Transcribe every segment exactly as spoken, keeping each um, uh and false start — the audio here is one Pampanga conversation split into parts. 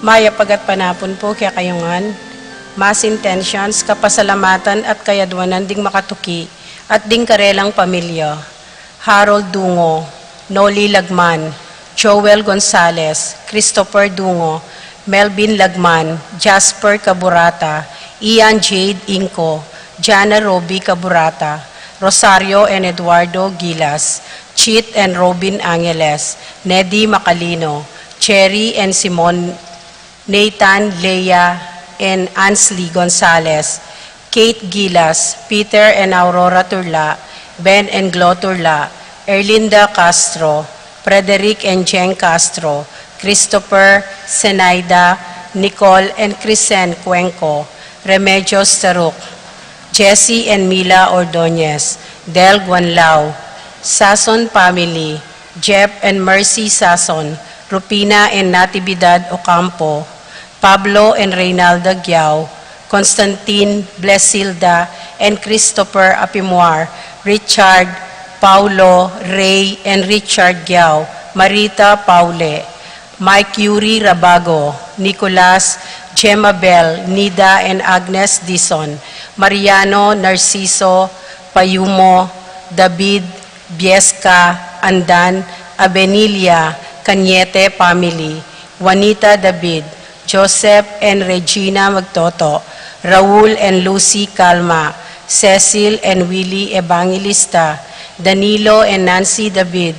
Mayap a gatpanapun pu kekayu ngan. Mass intentions, kapasalamatan at kayadwanan ding makatuki at ding karelang pamilya. Harold Dungo, Noli Lagman, Joel Gonzales, Christopher Dungo, Melvin Lagman, Jasper Caburata, Ian Jade Inco, Jana Roby Caburata, Rosario and Eduardo Gilas, Chit and Robin Angeles, Nedi Macalino, Cherry and Simon, Nathan, Leia, and Ansley Gonzales, Kate Gilas, Peter and Aurora Turla, Ben and Glo Turla, Erlinda Castro, Frederick and Jeng Castro, Christopher, Zenaida, Nicole and Chrisen Cuenco, Remedios Taruk, Jesse and Mila Ordonez, Del Guanlao, Sason family, Jeff and Mercy Sason, Rupina and Natividad Ocampo, Pablo and Reynalda Giao, Constantine, Blesilda and Christopher Apimuar, Richard, Paulo, Ray and Richard Giao, Marita Paule, Mike Yuri Rabago, Nicolas, Gemma Bell, Nida and Agnes Dizon, Mariano, Narciso, Payumo, David, Biesca, Andan, Abenilia, Cañete family, Juanita David, Joseph and Regina Magtoto, Raul and Lucy Calma, Cecil and Willie Evangelista, Danilo and Nancy David,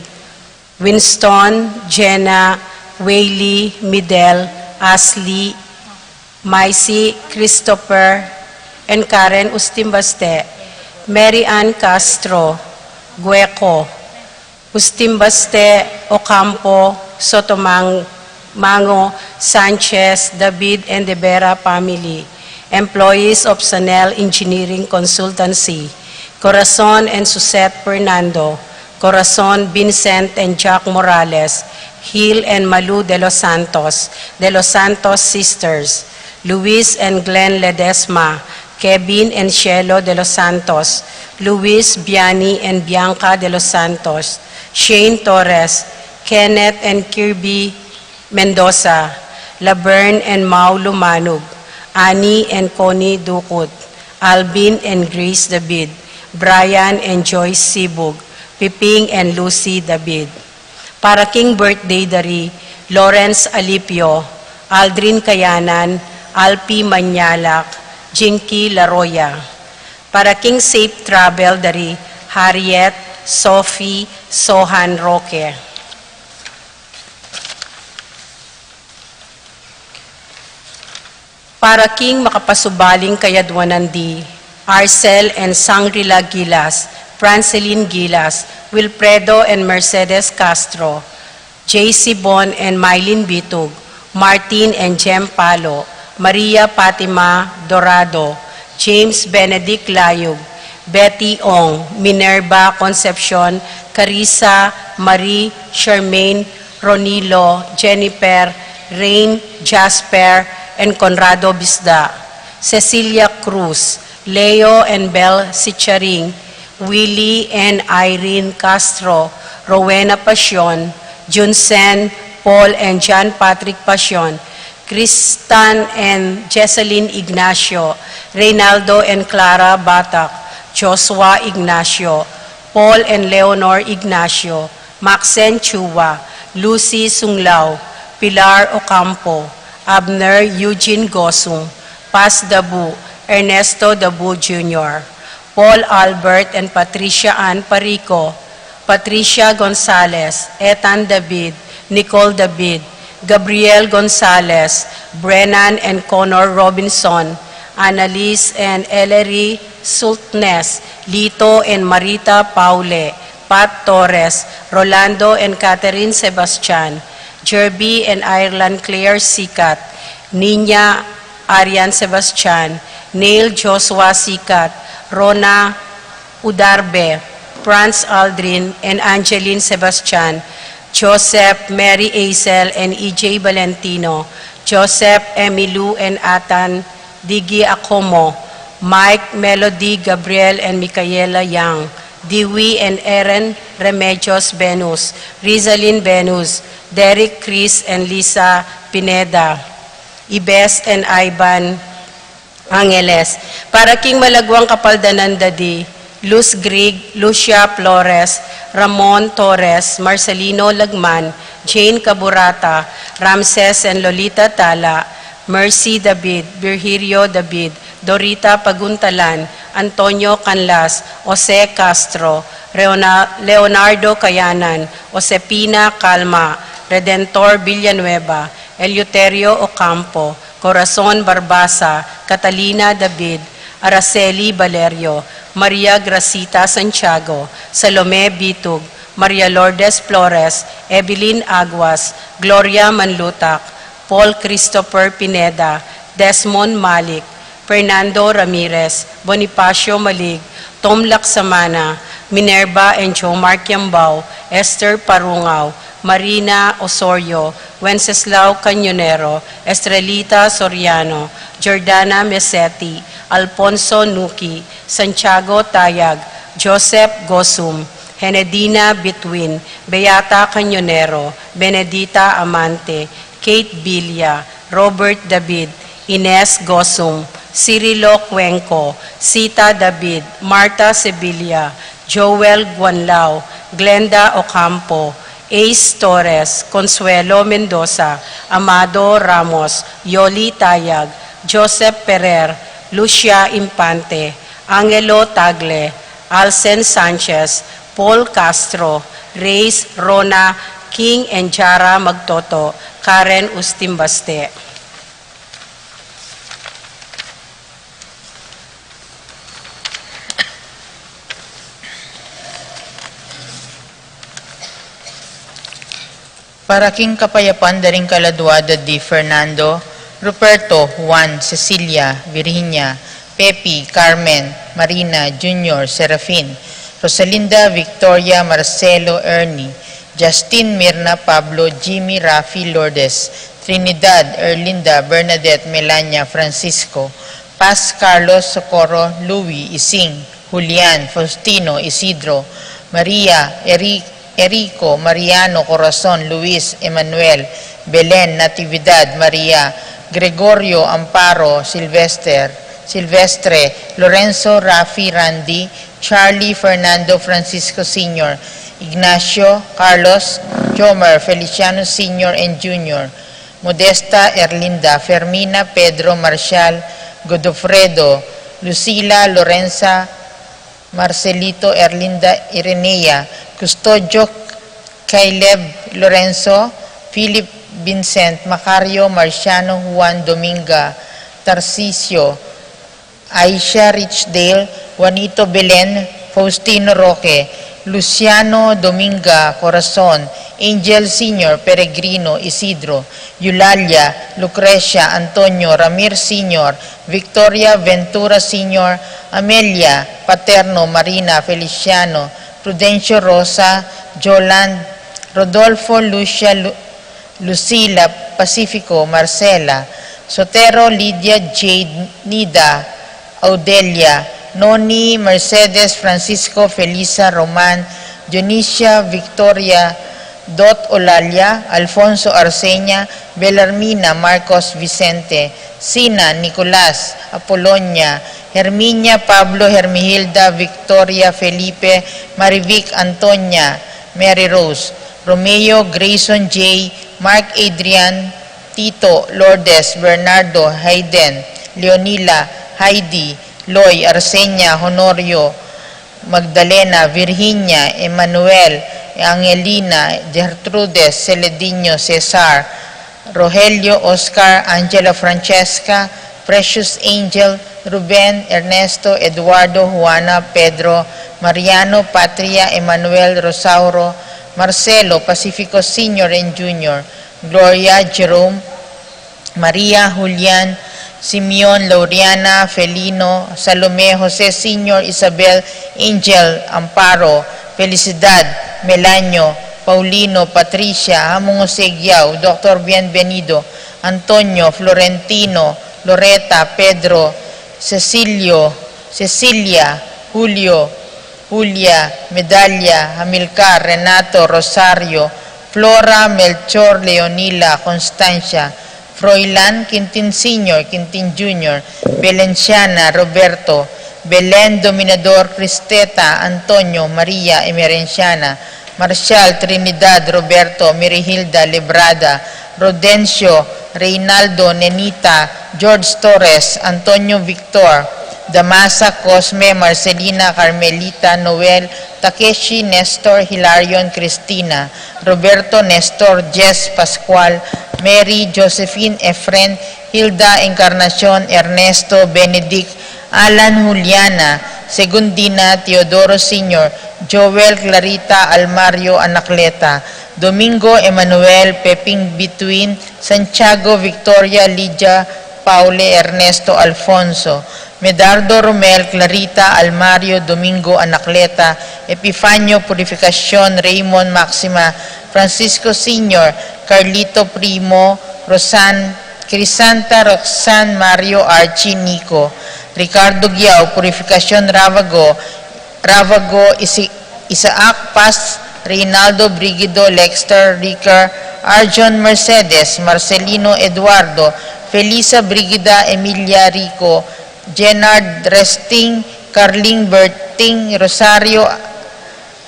Winston, Jenna, Whaley, Midel, Ashley, Maisie, Christopher, and Karen Ustimbaste, Mary Ann Castro, Gueco, Ustimbaste, Ocampo, Sotomang-, Mango, Sanchez, David, and De Vera family, employees of Sanel Engineering Consultancy, Corazon and Suzette Fernando, Corazon, Vincent and Jack Morales, Hill and Malu de los Santos, De los Santos sisters, Luis and Glenn Ledesma, Kevin and Shelo de los Santos, Luis, Biani and Bianca de los Santos, Shane Torres, Kenneth and Kirby Mendoza, Laverne and Mau Lumanug, Annie and Connie Ducut, Alvin and Grace David, Brian and Joyce Sibug, Piping and Lucy David. Para king birthday da ri Lawrence Alipio, Aldrin Kayanan, Alpi Manyalak, Jinky Laroya. Para king safe travel da ri Harriet, Sophie, Sohan Roque. Para king makapasubaling kayadwanan di Arcel and Sangrila Gilas, Francelin Gilas, Wilfredo and Mercedes Castro, J C Bon and Mylene Bitug, Martin and Jem Palo, Maria Fatima Dorado, James Benedict Layug, Betty Ong, Minerva Concepcion, Carissa, Marie, Charmaine, Ronilo, Jennifer, Rain, Jasper, and Conrado Bisda, Cecilia Cruz, Leo and Belle Sicharing, Willie and Irene Castro, Rowena Pasion, Junsen, Paul and John Patrick Pasion, Kristan and Jesselyn Ignacio, Reynaldo and Clara Batak, Joshua Ignacio, Paul and Leonor Ignacio, Maxen Chua, Lucy Sunglao, Pilar Ocampo, Abner Eugene Gosum, Paz Dabu, Ernesto Dabu Junior, Paul Albert and Patricia Ann Parico, Patricia Gonzalez, Ethan David, Nicole David, Gabriel Gonzalez, Brennan and Connor Robinson, Annalise and Ellery Sultnes, Lito and Marita Paule, Pat Torres, Rolando and Catherine Sebastian, Jerby and Ireland Claire Sikat, Nina Arian Sebastian, Neil Joshua Sikat, Rona Udarbe, Franz Aldrin and Angeline Sebastian, Joseph, Mary Azel and E J Valentino, Joseph, Emilu and Atan Digi Acomo, Mike, Melody, Gabriel and Micaela Yang, Dewey and Aaron Remedios Venus, Rizalin Venus, Derek, Chris and Lisa Pineda, Ibes and Ivan Angeles. Para king malagwang kapaldanan da di, Luz Grig, Lucia Flores, Ramon Torres, Marcelino Lagman, Jane Caburata, Ramses and Lolita Tala, Mercy David, Virgilio David, Dorita Paguntalan, Antonio Canlas, Jose Castro, Reona-, Leonardo Cayanan, Josepina Calma, Redentor Villanueva, Eleuterio Ocampo, Corazon Barbaza, Catalina David, Araceli Valerio, Maria Gracita Santiago, Salome Bitug, Maria Lourdes Flores, Evelyn Aguas, Gloria Manlutak, Paul Christopher Pineda, Desmond Malik, Fernando Ramirez, Bonifacio Malig, Tom Laksamana, Minerva and Joe Mark Yambao, Esther Parungao, Marina Osorio, Wenceslao Cañonero, Estrelita Soriano, Jordana Meseti, Alfonso Nuki, Santiago Tayag, Joseph Gosum, Henedina Bitwin, Beata Cañonero, Benedita Amante, Kate Villa, Robert David, Ines Gosum, Cirilo Cuenco, Sita David, Martha Sevilla, Joel Guanlao, Glenda Ocampo, Ace Torres, Consuelo Mendoza, Amado Ramos, Yoli Tayag, Joseph Ferrer, Lucia Infante, Angelo Tagle, Alsen Sanchez, Paul Castro, Reyes Rona, King and Jara Magtoto, Karen Ustimbaste. Para king kapayapan da ring kaladua da di Fernando, Ruperto, Juan, Cecilia, Virginia, Pepi, Carmen, Marina, Junior, Serafin, Rosalinda, Victoria, Marcelo, Ernie, Justin, Mirna, Pablo, Jimmy, Rafi, Lourdes, Trinidad, Erlinda, Bernadette, Melania, Francisco, Paz, Carlos, Socorro, Louis, Ising, Julian, Faustino, Isidro, Maria, Eri-, Erico, Mariano, Corazon, Luis, Emmanuel, Belen, Natividad, Maria, Gregorio, Amparo, Silvester, Silvestre, Lorenzo, Rafi, Randy, Charlie, Fernando, Francisco Senior, Ignacio, Carlos, Jomer, Feliciano Senior and Junior, Modesta, Erlinda, Fermina, Pedro, Marshall, Godofredo, Lucila, Lorenza, Marcelito, Erlinda, Irenea, Custodio, Caleb, Lorenzo, Philip, Vincent, Macario, Marciano, Juan, Dominga, Tarcisio, Aisha, Richdale, Juanito, Belen, Faustino, Roque, Luciano, Dominga, Corazon, Angel Senior, Peregrino, Isidro, Eulalia, Lucrecia, Antonio, Ramir Senior, Victoria, Ventura Senior, Amelia, Paterno, Marina, Feliciano, Prudencio, Rosa, Joland, Rodolfo, Lucia, Lu-, Lucila, Pacifico, Marcela, Sotero, Lydia, Jade, Nida, Audelia, Noni, Mercedes, Francisco, Felisa, Roman, Dionisia, Victoria, Dot, Olalia, Alfonso, Arsenia, Belarmina, Marcos, Vicente, Sina, Nicolas, Apolonia, Herminia, Pablo, Hermihilda, Victoria, Felipe, Marivic, Antonia, Mary Rose, Romeo, Grayson J, Mark, Adrian, Tito, Lourdes, Bernardo, Hayden, Leonila, Heidi, Loy, Arsenia, Honorio, Magdalena, Virginia, Emmanuel, Angelina, Gertrudes, Celedinho, Cesar, Rogelio, Oscar, Angela, Francesca, Precious, Angel, Ruben, Ernesto, Eduardo, Juana, Pedro, Mariano, Patria, Emmanuel, Rosauro, Marcelo, Pacifico Senior and Junior, Gloria, Jerome, Maria, Julian, Simeon, Laureana, Felino, Salome, Jose Senior, Isabel, Angel, Amparo, Felicidad, Melanio, Paulino, Patricia, Among Jose Giao, Doctor Bienvenido, Antonio, Florentino, Loreta, Pedro, Cecilio, Cecilia, Julio, Julia, Medalia, Amilcar, Renato, Rosario, Flora, Melchor, Leonila, Constancia, Froilan, Quintin Senior, Quintin Junior, Valenciana, Roberto, Belen, Dominador, Cristeta, Antonio, Maria, Emerenciana, Marcial, Trinidad, Roberto, Mirihilda, Lebrada, Rodencio, Reynaldo, Nenita, George Torres, Antonio Victor, Damasa, Cosme, Marcelina, Carmelita, Noel, Takeshi, Nestor, Hilarion, Cristina, Roberto, Nestor, Jess, Pascual, Mary, Josephine, Efren, Hilda, Encarnacion, Ernesto, Benedict, Alan, Juliana, Segundina, Teodoro Senior, Joel, Clarita, Almario, Anacleta, Domingo, Emmanuel, Peping, Between, Santiago, Victoria, Lydia, Paule, Ernesto, Alfonso, Medardo, Romel, Clarita, Almario, Domingo, Anacleta, Epifanio, Purificacion, Raymond, Maxima, Francisco Senior, Carlito, Primo, Rosan, Crisanta, Roxanne, Mario, Archie, Nico, Ricardo Giao, Purificacion, Ravago, Ravago, Isi-, Isaac, Paz, Reynaldo, Brigido, Lexter, Ricker, Arjon, Mercedes, Marcelino, Eduardo, Felisa, Brigida, Emilia, Rico, Jenard, Resting, Carling, Berting, Rosario,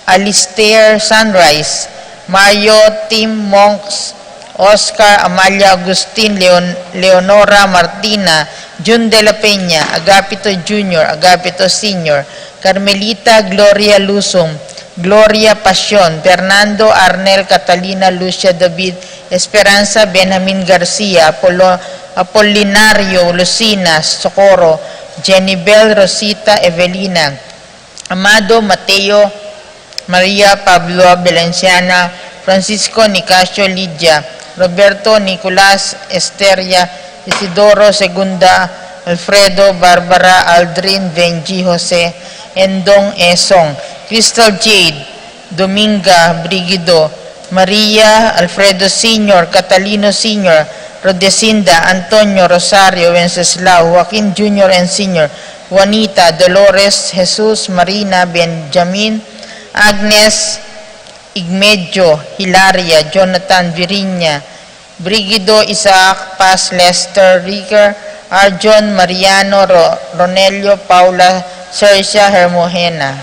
Alistair, Sunrise, Mario, Tim, Monks, Oscar, Amalia, Agustin, Leon-, Leonora, Martina, Jun de la Peña, Agapito Junior, Agapito Senior, Carmelita, Gloria, Lusum, Gloria, Pasion, Fernando, Arnel, Catalina, Lucia, David, Esperanza, Benjamin, Garcia, Apolo-, Apolinario, Lucina, Socorro, Jenibel, Rosita, Evelina, Amado, Mateo, Maria, Pablo, Valenciana, Francisco, Nicasio, Lidia, Roberto, Nicolas, Esteria, Isidoro, Segunda, Alfredo, Barbara, Aldrin, Benji, Jose, Endong, Esong, Crystal, Jade, Dominga, Brigido, Maria, Alfredo Senior, Catalino Senior, Rodesinda, Antonio, Rosario, Wenceslao, Joaquin Junior and Senior, Juanita, Dolores, Jesus, Marina, Benjamin, Agnes, Igmedio, Hilaria, Jonathan, Virginia, Brigido, Isaac, Paz, Lester, Ricker, Arjon, Mariano, Ro-, Ronelio, Paula, Sercia, Hermogena.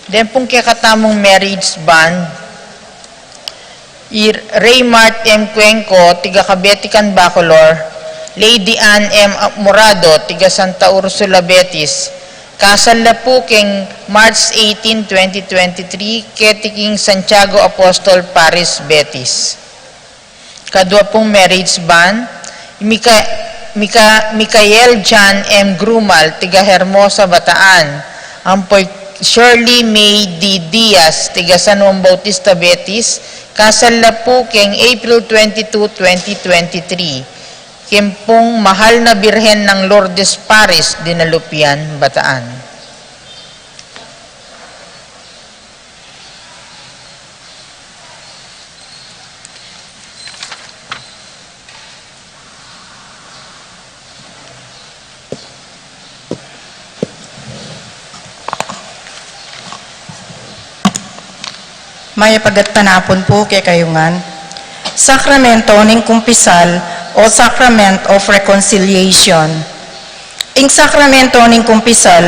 Deng pung kekatamung marriage bond, i Raymart M. Cuenco, tiga Cabetican, Bacolor, Lady Ann M. Morado, tiga Santa Ursula, Betis. Kasal la pu keng March eighteen, twenty twenty-three, keti king Santiago Apostol Parish, Betis. Kadua pung marriage bond, Mika-, Mika-, Michael John M. Grumal, tiga Hermosa, Bataan, ampo i Shirley May D. Diaz, tiga San Juan Bautista, Betis, kasal la pu keng April twenty-two, twenty twenty-three, keng pung Mahal na Birhen ng Lourdes Parish, Dinalupian, Bataan. Mayap a gatpanapun pu kekayu ngan. Sakramento ning Kumpisal o Sacrament of Reconciliation. Ing sakramento ning kumpisal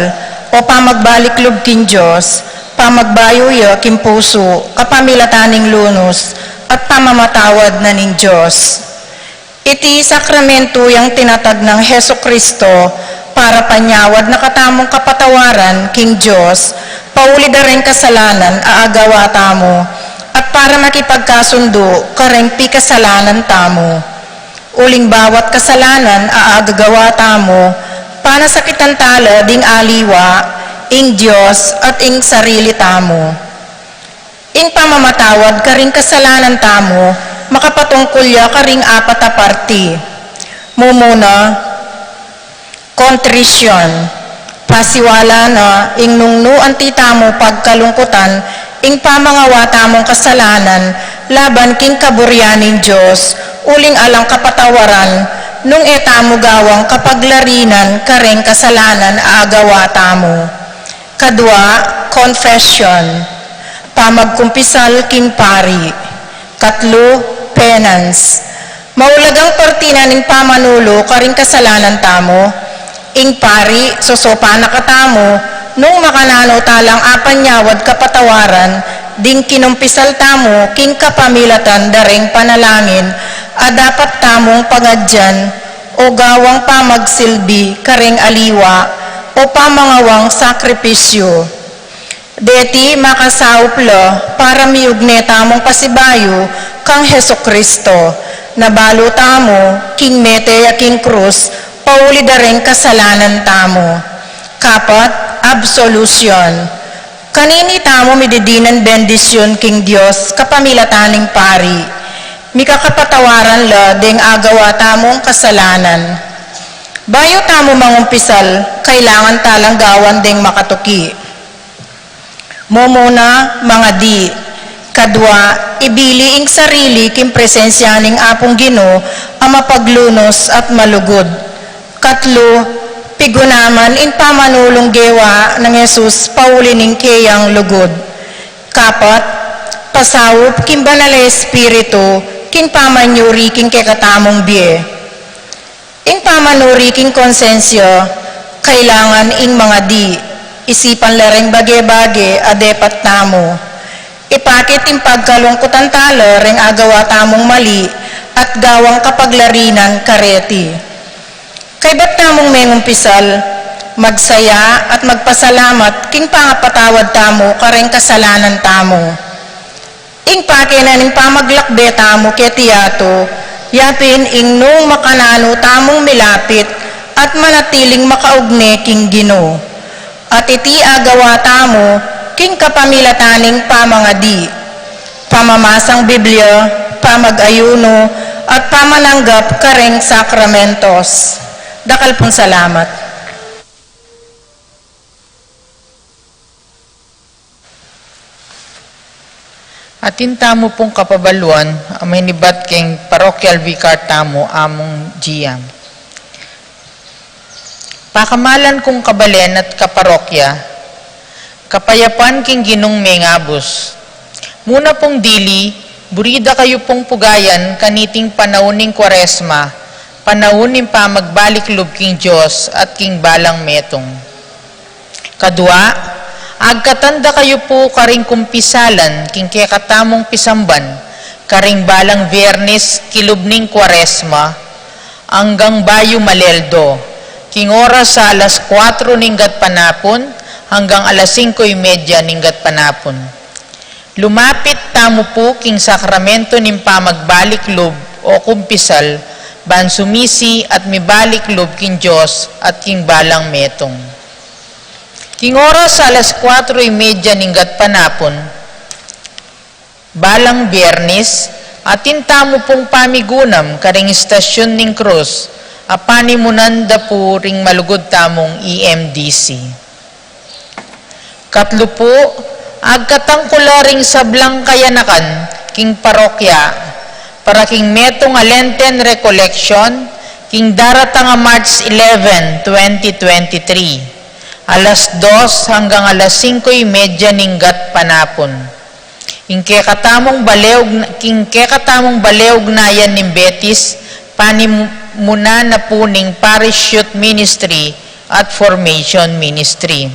o pamagbalik lub king Dios, pamagbayu ya king pusu kapamilatan ning lunus at pamamatawad na ning Dios. Iti sakramento yang tinatag nang Jesucristo para panyawad na katamung kapatawaran king Dios, pauli da ring kasalanan a agawa tamu, at para makipagkasundu kareng pikasalanan tamu. Uling bawat kasalanan a agagawa tamu, Panasakitan tala ding aliwa, ing Dios at ing sarili tamu. Ing pamamatawad karing kasalanan tamu, makapatungkul ya karing apat a parti. Mumuna, contrition. Pasiwala na ing nung nu anti tamu pagkalungkutan, ing pamangawa tamung kasalanan, laban king kaburian ning Dios, uling alang kapatawaran, nung e tamu gawang kapaglarinan kareng kasalanan a agawa tamu. Kadua, confession. Pamagkumpisal king pari. Katlu, penance. Maulagang parti na ning pamanulu karing kasalanan tamu. Ing pari, sosopan na katamu, nung makananu talang apanyawad kapatawaran, ding kinumpisal tamu, king kapamilatan dareng panalangin, a dapat tamung pangadyan, o gawang pamagsilbi kareng aliwa, o pamangawang sakripisyu. Deti makasaup la para miugne tamung pasibayu kang Jesucristo, na balu tamu king mete ya king krus, pauli dareng kasalanan tamu. Kapat, absolution. Kanini tamu mididinan bendisyun king Dios kapamilatan ning pari. Mikakapatawaran la deng agawa tamung kasalanan. Bayu tamu mangumpisal, kailangan talang gawan deng makatuki. Mumuna, mangadi. Kadua, ibili ing sarili king presensya ning Apung Ginu a mapaglunus at malugud. Katlu, pigunaman ing pamanulung gewa nang Jesus pauli ning keyang lugud. Kapat, pasaup king Banal a Espiritu king pamanyuri king kekatamung bie. Ing pamanuri king konsensya, kailangan ing mangadi, isipan la reng bage-bage a depat tamu. Ipakit ing pagkalungkutan tala reng agawa tamung mali at gawang kapaglarinan kareti. Kaybat tamung mengumpisal, magsaya at magpasalamat king pangapatawad tamu kareng kasalanan tamu. Ing pakenan ning pamaglakbe tamu keti yatu, yapin ing nung makananu tamung milapit at manatiling makaugne king Ginu. At iti agawa tamu king kapamilatan ning pamangadi, pamamasang Biblia, pamag-ayunu, at pamananggap kareng sakramentos. Dakal pung salamat. Atin tamu pung kapabaluan a minibat king parochial vicar tamu, Among Gia. Pakamalan kung kabalen at kaparokya, kapayapan king Ginung mengabus. Muna pung dili, buri da kayu pung pugayan kaniting panaun ning Kuaresma, panaun ning pamagbalik lub king Dios at king balang metung. Kadua, agkatan da kayu pu karing kumpisalan king kekatamung pisamban, karing balang Biernes kilub ning Kuaresma, anggang bayu maleldo, king oras a alas kuatro ning gatpanapun, anggang alas singko y media ning gatpanapun. Lumapit tamu pu king sakramento ning pamagbalik lub o kumpisal, ban sumisi at mibalik lub king Dios at king balang metung. King oras a alas kuatro y media ning gatpanapun, balang Biernes, atin tamu pung pamigunam karing Estasyun ning Krus, a panimunan da pu ring malugud tamung E M D C. Katlu pu, agkatan ku la ring sablang kayanakan king parokya, para king metung a Lenten Recollection, king daratang a March eleven, twenty twenty-three, alas dos anggang alas singko y media ning gatpanapun. King kekatamung baleug-, king kekatamung baleugnayan ning Betis, panimunan na pu ning Parish Youth Ministry at Formation Ministry.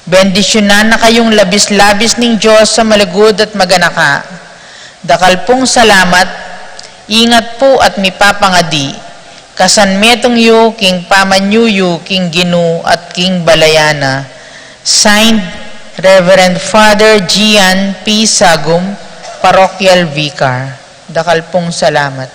Bendisyunan na kayung labis-labis ning Dios a malugud at maganaka. Dakal pung salamat, ingat pu at mipapangadi. Kasanmetung yu king pamanyuyu king Ginu at king balayan na. Signed, Reverend Father Gian P. Sagum, Parochial Vicar. Dakal pung salamat.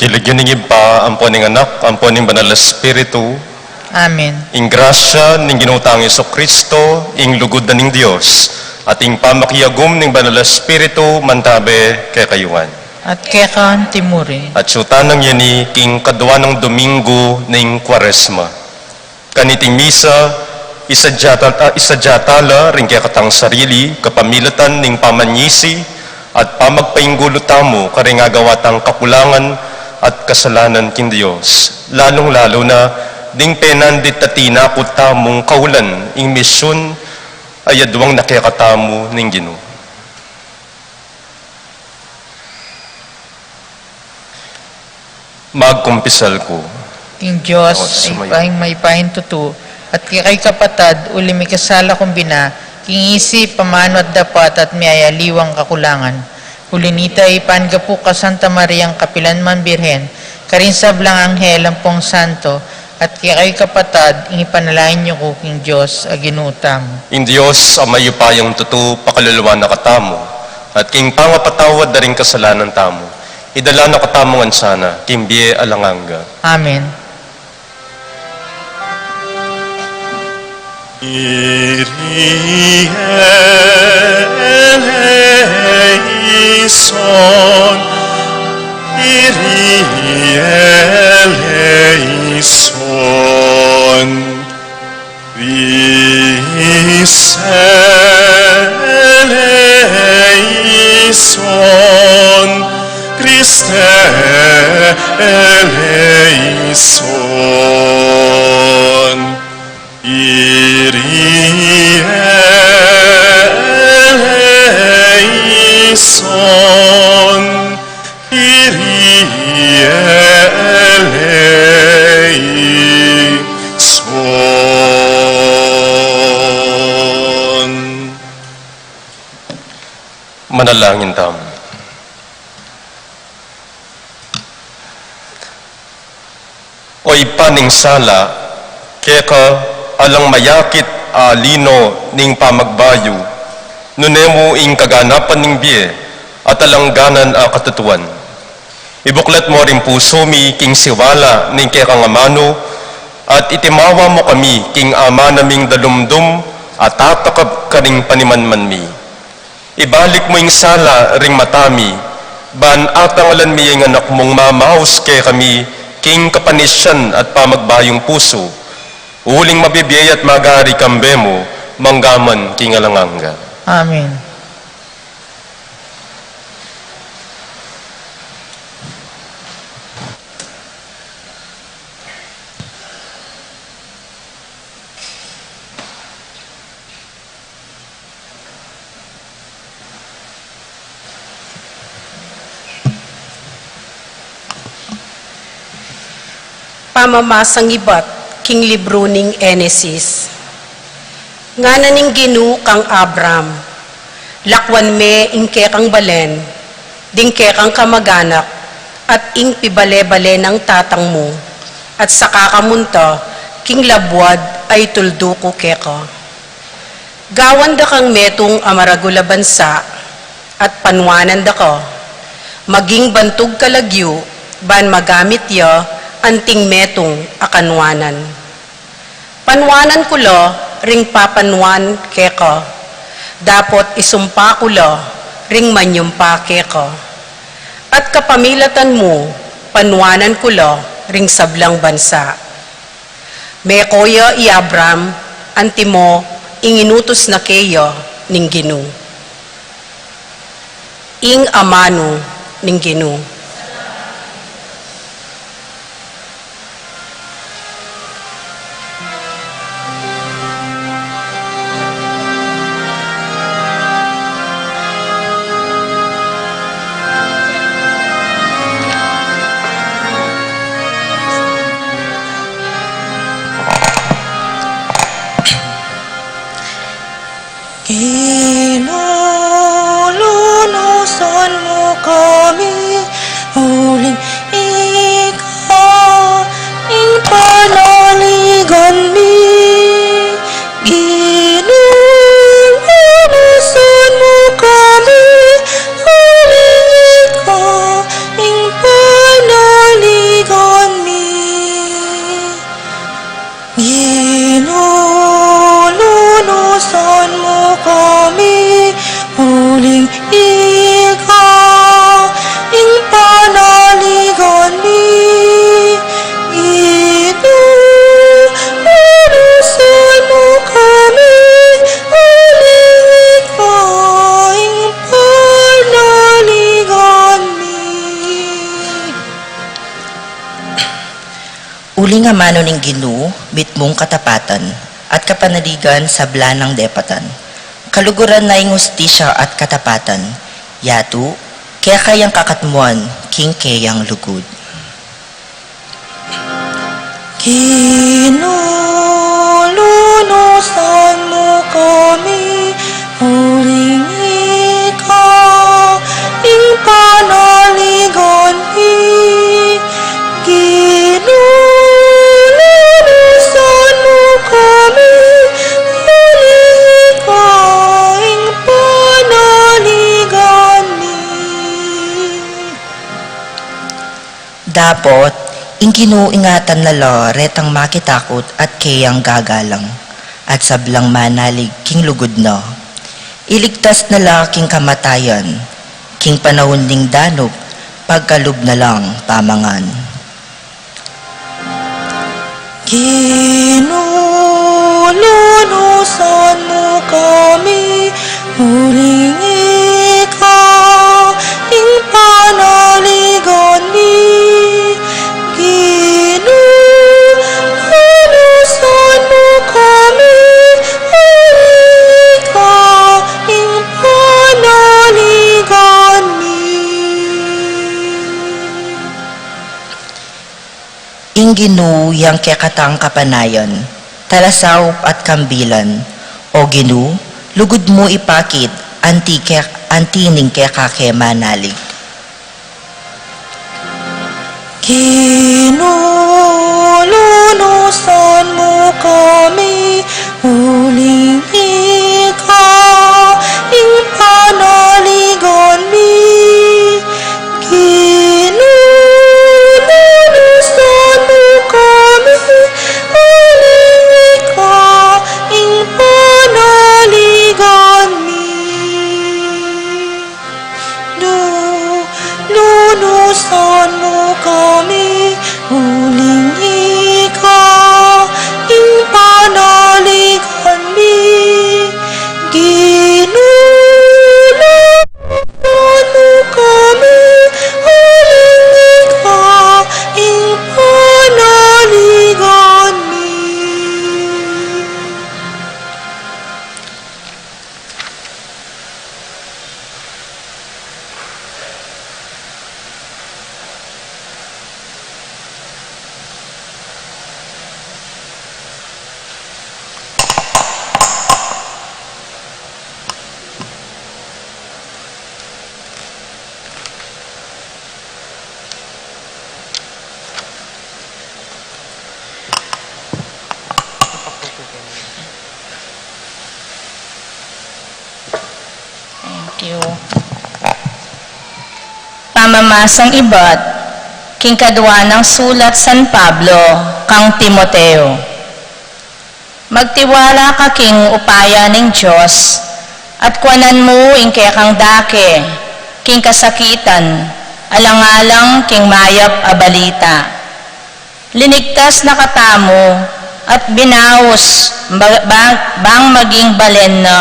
King lagyu ning Ibpa, ampo ning Anak, ampo ning Banal a Espiritu. Amen. Ing grasya ning Ginu tang Jesucristo, ing lugud na ning Dios, at ing pamakiagum ning Banal a Espiritu, mantabe kekayu ngan. At keka anti murin. At sutang ngeni king kadwa nang Domingo ning Kuaresma. Kaniting misa, isadya ta-, ah, isadya tala ring kekatang sarili, kapamilatan ning pamanyisi at pamagpainggulu tamu karing agawa tang kakulangan at kasalanan king Dios, lalung-lalu na ding penandit at tinakut tamung kaulan ing misyun a yaduang na kekatamu ning Ginu. Magkumpisal ku. King Dios, Dios, ing mayupayang tutu, at kekayu kapatad, uli mikasala kung bina, king isip, pamanu at dapat, at miyayaliwang kakulangan. Uli nita, ipangapu ku kang Santa Mariang kapilan man Birhen, karing sablang anghel ampong santo, at kekayu kapatad, ing ipanalangin yu ku king Dios a Ginu tamu. Ing Dios a mayupayang tutu, pakaluluan na katamu, at king pangapatawad da ring kasalanan tamu, idala na katamu ngan sana king bie alang angga. Amen. Kyrie eleison, Kyrie eleison, Christe eleison, Christe eleison. Kyrie eleison, Kyrie eleison. Manalangin tamu. O Ibpa ning sala, keka alang mayakit a lino ning pamagbayu, nune mu ing kaganapan ning bie at alang angga a katutuan. Ibuklat mu ring pusu mi king siwala ning kekang amanu, at itimawa mu kami king amanu ming dalumdum a tatakap karing panimanman mi. Ibalik mu ing sala ring mata mi, ban atangalan mi ing Anak mung mamaus kekami king kapanisian at pamagbayung pusu, uling mabibie at magari kambe mu, mangga man king alang angga. Amen. Pamamasang ibat king libru ning Henesis. Ngana ning Ginu kang Abram, "Lakwan me ing kekang balen, ding kekang kamaganak, at ing pibale-bale nang tatang mu, at saka ka munta king labuad a ituldu ku keka. Gawan da kang metung a maragul a bansa, at panuanan da ka. Maging bantug ka lagyu, ban magamit ya anting metung a kanuanan. Panuanan ku la ring papanuan keka, dapot isumpa ku la ring manyumpa keka. At kapamilatan mu, panuanan ku la ring sablang bansa." Meko ya i Abram, antimo ing inutus na keya ning Ginu. Ing amanu ning Ginu. Ginu, lunusan mu kami, uling ika ing panaligan mi. Ginu, lunusan mu kami, uling ika ing panaligan mi. Ginu, lunusan mu kami, uling ika ing panaligan mi. Ginu, lunusan mu kami, uling ika ing panaligan mi. Uling amanu ning Ginu, mitmung katapatan at kapanaligan sabla nang depatan. Kaluguran na ing hustisya at katapatan, yatu keka yang kakatmuan king keyang lugud. Ginu, lunusan mu kami, uling ika ing panaligan mi. Ginu, lunusan mu kami, uling ika ing panaligan mi. Dapot ing Ginu ingatan na la retang makitakut at keyang gagalang, at sablang manalig king lugud na. Iligtas na la king kamatayan, king panaun ning danup, pagkalub na lang pamangan. Ginu, lunusan mu kami, uling ika ing panaligan mi. Ginu, lunusan mu kami, uling ika ing panaligan mi. Ing Ginu yang kekatang kapanayan, talasaup at kambilan. O Ginu, lugud mu ipakit anti ke, anti ning keka ke manalig. Ginu, lunusan mu kami, uling ika ing panaligan mi. Ginu, lunusan mu kami, uling ika ing panaligan mi. Lu-, lunusan mu kami, uling ika ing panaligan Pamamasang ibat king kadua nang sulat San Pablo kang Timoteo. Magtiwala ka king upaya ning Dios, at kuanan mu ing kekang dake king kasakitan, alang-alang king mayap a balita. Linigtas na katamu at binaus ba-, ba-, bang maging balen na,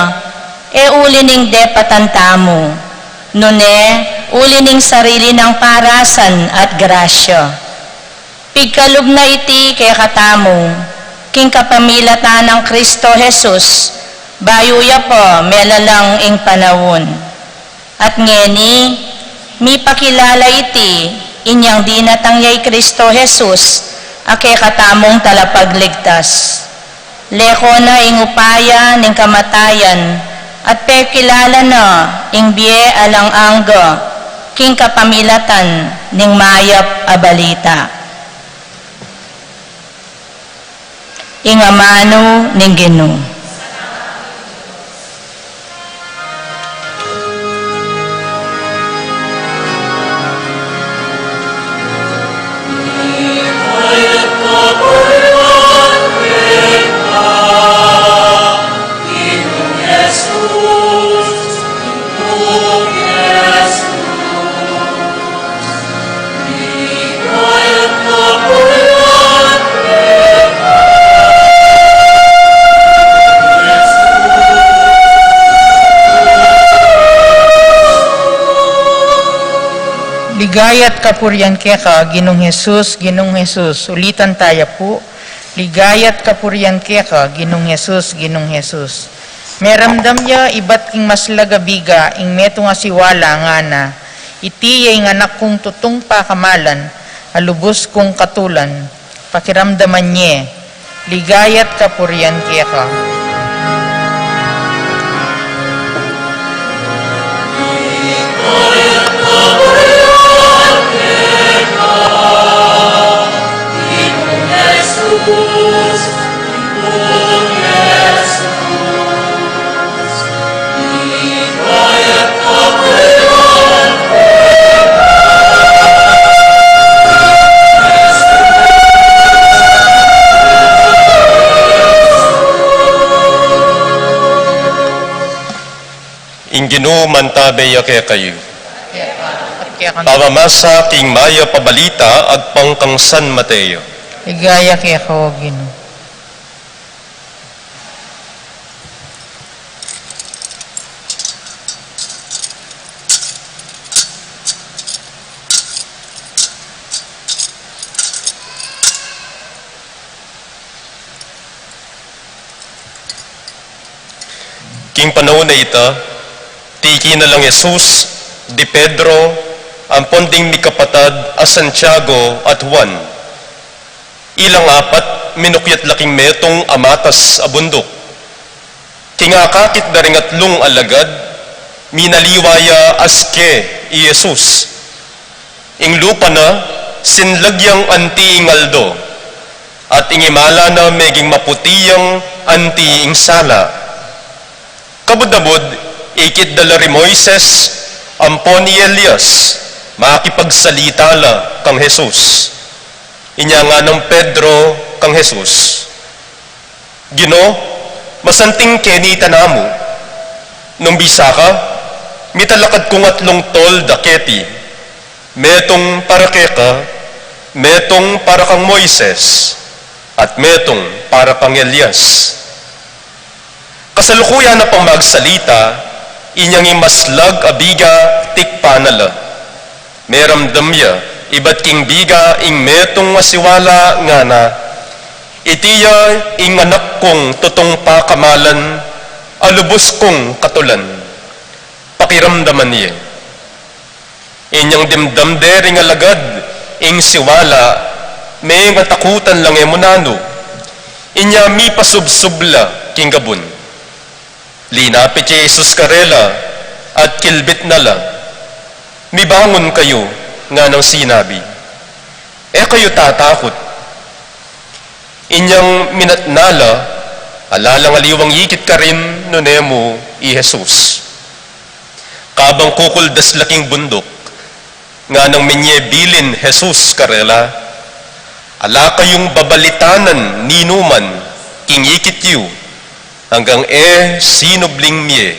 e uli ning depatan tamu, nune uli ning sarili nang parasan at grasya. Pigkalub na iti kekatamu, king kapamilatan nang Kristo Jesus, bayu ya pa melalang ing panaun. At ngeni, mipakilala iti inyang dinatang ya i Kristo Jesus, a kekatamung talapagligtas. Leko na ing upaya ning kamatayan, at pekilala na ing bie alang angga, king kapamilatan ning mayap a balita. Ing amanu ning Ginu. Ligaya at kapurian keka, Ginung Jesus, Ginung Jesus. Ulitan taya pu. Ligaya at kapurian keka, Ginung Jesus, Ginung Jesus. Meramdam ya ibat king maslag a biga ing metung a siwala, ngana, "Iti ya ing anak kung tutung pakamalan, a lubus kung katulan." Pakiramdaman ye. Ligaya at kapurian keka. Ing Ginu mantabe ya kekayu. Pamamasa king mayap a balita agpang kang San Mateo. Ligaya keka, O Ginu. King panaun a ita, tiki na lang Jesus di Pedro ampon ding mikapatad a Santiago at Juan. Ilang apat minukyat la king metung a matas a bunduk. King akakit da ring atlung alagad, minaliwa ya aske i Jesus. Ing lupa na, sinlag yang anti ing aldo, at ing imala na meging maputi yang anti ing sala. Kabud-abud, ikit da la ri Moises ampon i Elias, makipagsalita la kang Jesus. Inya nganang Pedro kang Jesus, "Ginu, masanting keni tana mu. Nung bisa ka, mitalakad kung atlung tolda keti, metung para keka, metung para kang Moises, at metung para kang Elias." Kasalukuyan na pang magsalita, inyang ing maslag a biga tikpan na la. Meramdam ya ibat king biga ing metung a siwala, ngana, "Iti ya ing anak kung tutung pakamalan, a lubus kung katulan." Pakiramdaman ye. Inyang dimdam de ring alagad ing siwala, mengatakutan la nge mu nanu. Inya mipasubsub la king gabun. Linapit ya i Jesus karela at kilbit na la. "Mibangun kayu," nganang sinabi. "E kayu tatakut." Inyang minatna la, ala lang aliwang ikit karin nune mu i Jesus. Kabang kukuldas la king bunduk, nganang menye bilin Jesus karela, "Ala kayung babalitanan ninuman king ikit yu, anggang e sinubling mie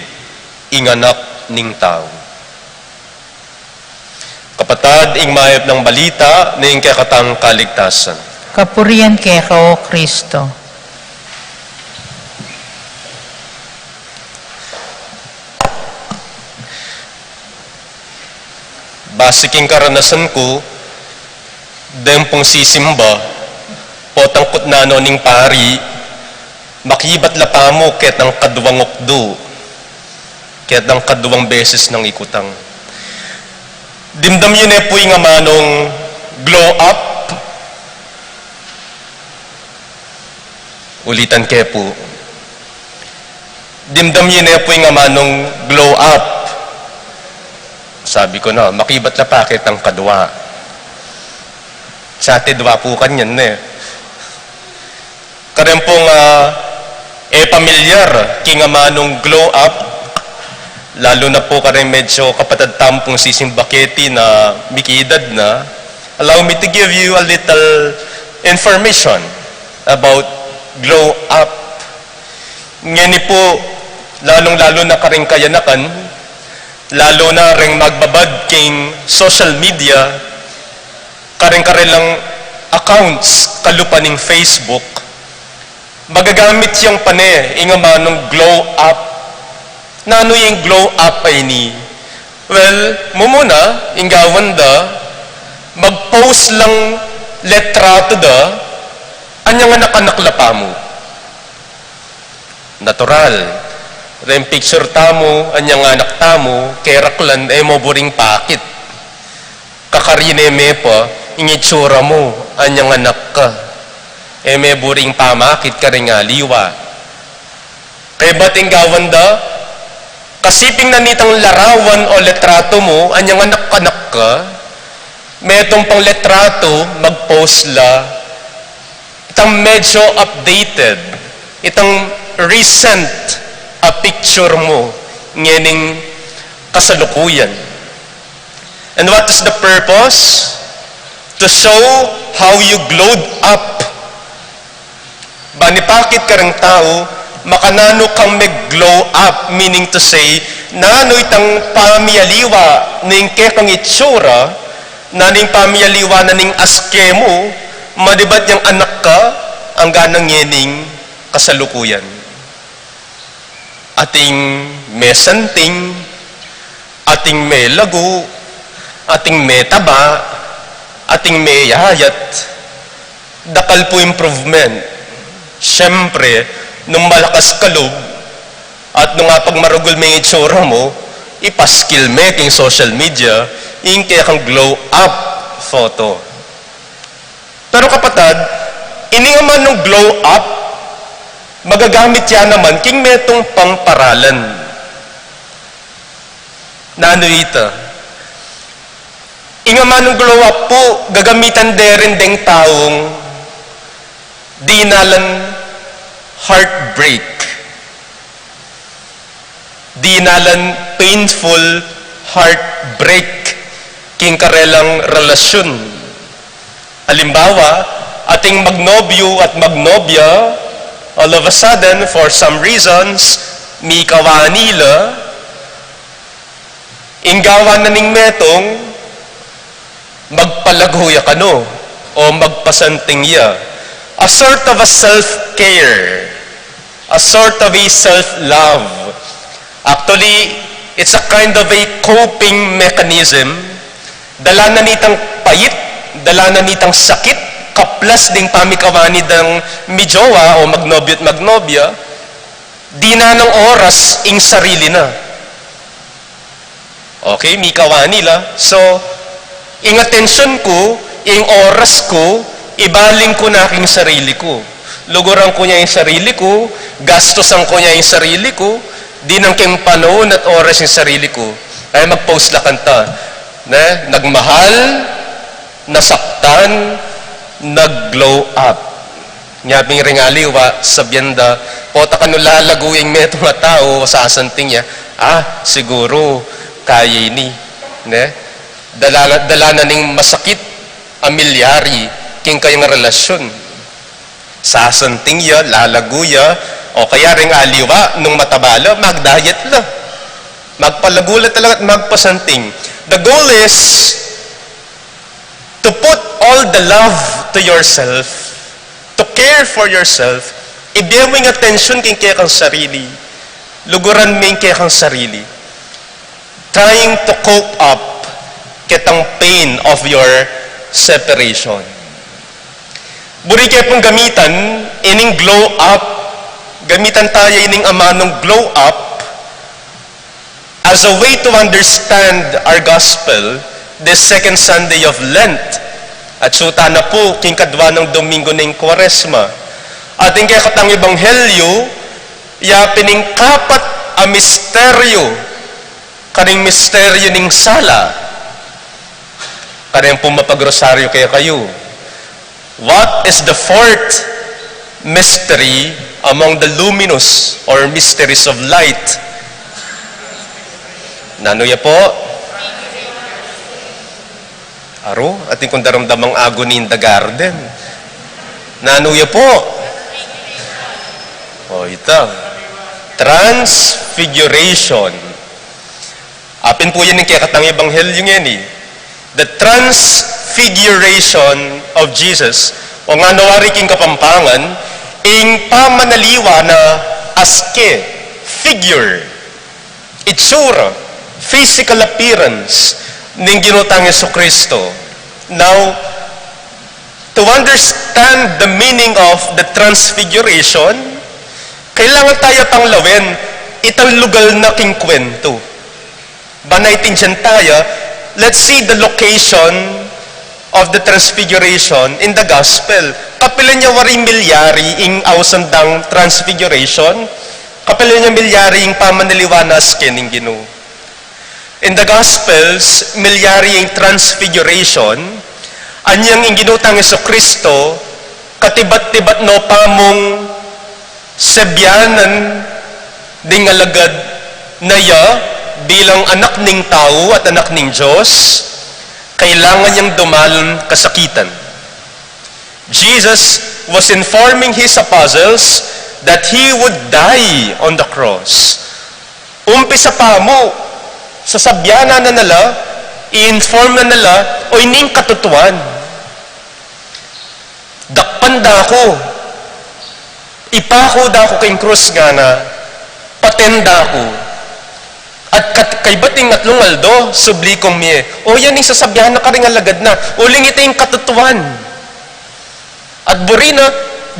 ing Anak ning Tau." Kapatad, ing mayap nang balita ning kekatang kaligtasan. Kapurian keka, O Kristo. Base king karanasan ku, deng pung sisimba, potang kutnano ning pari, makibat la pamu ketang kaduang ukdu, ketang kaduang beses nang ikutang. Dimdam yu ne pu ing amanung glow up? Ulitan ke pu. Dimdam yu ne pu ing amanung glow up? Sabi ku na, makibat la pa ketang kadua. Sa te dua pu kanyan ne. Kareng pung, ah, e pamilyar king amanung glow up, lalu na pu kareng medyo kapatad tamu pung sisimba keti na mikiedad na, allow me to give you a little information about glow up. Ngeni pu, lalung-lalu na kareng kayanakan, lalu na reng magbabad king social media, kareng karelang accounts kalupa ning Facebook, magagamit yang pane ing amanung glow up. Nanu ing glow up a ini? Well, mumuna, ing gawan da, mag-post lang letrato da, anyang anak-anak la pamu. Natural. Reng picture tamu, anyang anak tamu, keraklan, e mu buring pakit. Kakarine me pa, ing itsura mu, anyang anak ka. E me buring pamakit kareng aliwa. Kaybat ing gawan da, kasiping na nitang larawan o letrato mu, anyang anak-anak ka, metung pang letrato, mag-post la, itang medyo updated, itang recent a picture mu ngening kasalukuyan. And what is the purpose? To show how you glowed up. Ban ipakit kareng tau, makananu kang me-glow up, meaning to say, nanu itang pamialiwa ning kekang itsura, nanu ing pamialiwa na ning aske mu, manibat yang anak ka, angga na ngening kasalukuyan. Ating mesanting, ating melagu, ating metaba, ating meyayat, dakal pu improvement. Siyempre, nung malakas ka lub, at nung apagmaragul me ing itsura mu, ipaskil me king social media, ing kekang glow up photo. Pero kapatad, ini naman nung glow up, magagamit ya naman king metung pang paralan. Nanu ita? Ing amanung glow up pu, gagamitan de rin deng taung dinalan heartbreak. Dinalan painful heartbreak king karelang relasyun. Alimbawa, ating magnobyu at magnobya, all of a sudden, for some reasons, mikawani la, ing gawan na ning metung, magpalagu ya kanu o magpasanting ya. A sort of a self-care, a sort of a self-love. Actually, it's a kind of a coping mechanism. Dala na nitang pait, dala na nitang sakit, kaplas ding pamikawani dang mijowa o magnobyo at magnobya, dinan nang oras ing sarili na. Okay, mikawani la. So, ing atensyon ku, ing oras ku, ibaling ku na king sarili ku. Luguran ku ya ing sarili ku, gastusan ku ya ing sarili ku, dinan keng panaun at oras ing sarili ku. Kaya mag-post la kanta, ne? Nagmahal, nasaktan, nag-glow up. Nya pin ring aliwa, sabian da, pota kanu lalagu ing metung a tau, sasanting ya, ah, siguru, Kaya ini, ne? Dala, dala na ning masakit a milyari king kayang relasyon. Sasanting ya, lalagu ya, o kaya ring aliwa, nung mataba la, mag-diet la. Magpalagu la talaga at magpasanting. The goal is to put all the love to yourself, to care for yourself, ibie mu ing atensyon king kekang sarili, luguran mu ing kekang sarili, trying to cope up ketang pain of your separation. Buri ke pung gamitan ining glow up, gamitan taya ining amanung glow up as a way to understand our gospel this second Sunday of Lent. At suta na pu king kadwa nang Domingo ning Kwaresma. At ing kekatang ebanghelyo, ya pin ing kapat a misteryo karing misteryo ning sala. Karing pung mapagrosaryo kekayu. What is the fourth mystery among the luminous or mysteries of light? Nanu ya pu? Aru, atin kung daramdamang agony in the garden. Nanu ya pu? O, ita. Transfiguration. Apin pu yan ing kekatang ebanghelyo ngeni. The transfiguration of Jesus. O ngana wari king Kapampangan, ing pamanaliwa na aske, figure, itsura, physical appearance ning Ginu tang Jesucristo. Now, to understand the meaning of the transfiguration, kailangan taya pang lawen itang lugal na king kwentu. Ban naintindian taya, let's see the location of the transfiguration in the gospel. Kapilan ya wari milyari ing ausan dang transfiguration, kapilan ya milyari ing pamanaliwa na aske ning Ginu. In the Gospels, milyari ing transfiguration, anyang ing Ginu tang Jesucristo, katibat-tibat no pa mung sabyanan ding alagad na ya bilang anak ning tau at anak ning Dios, kailangan yang dumalan kasakitan. Jesus was informing his apostles that he would die on the cross. Umpisa pa mu, sasabyanan na nala, i-inform na nala, o ining katutuan. Dakpan da ku, ipaku da ku king krus ngana, paten da ku. At kat-, kaybat ing atlung aldo, subli kung mie. O yan ing sasabyanan na karing alagad na, uling ita ing katutuan. At buri na,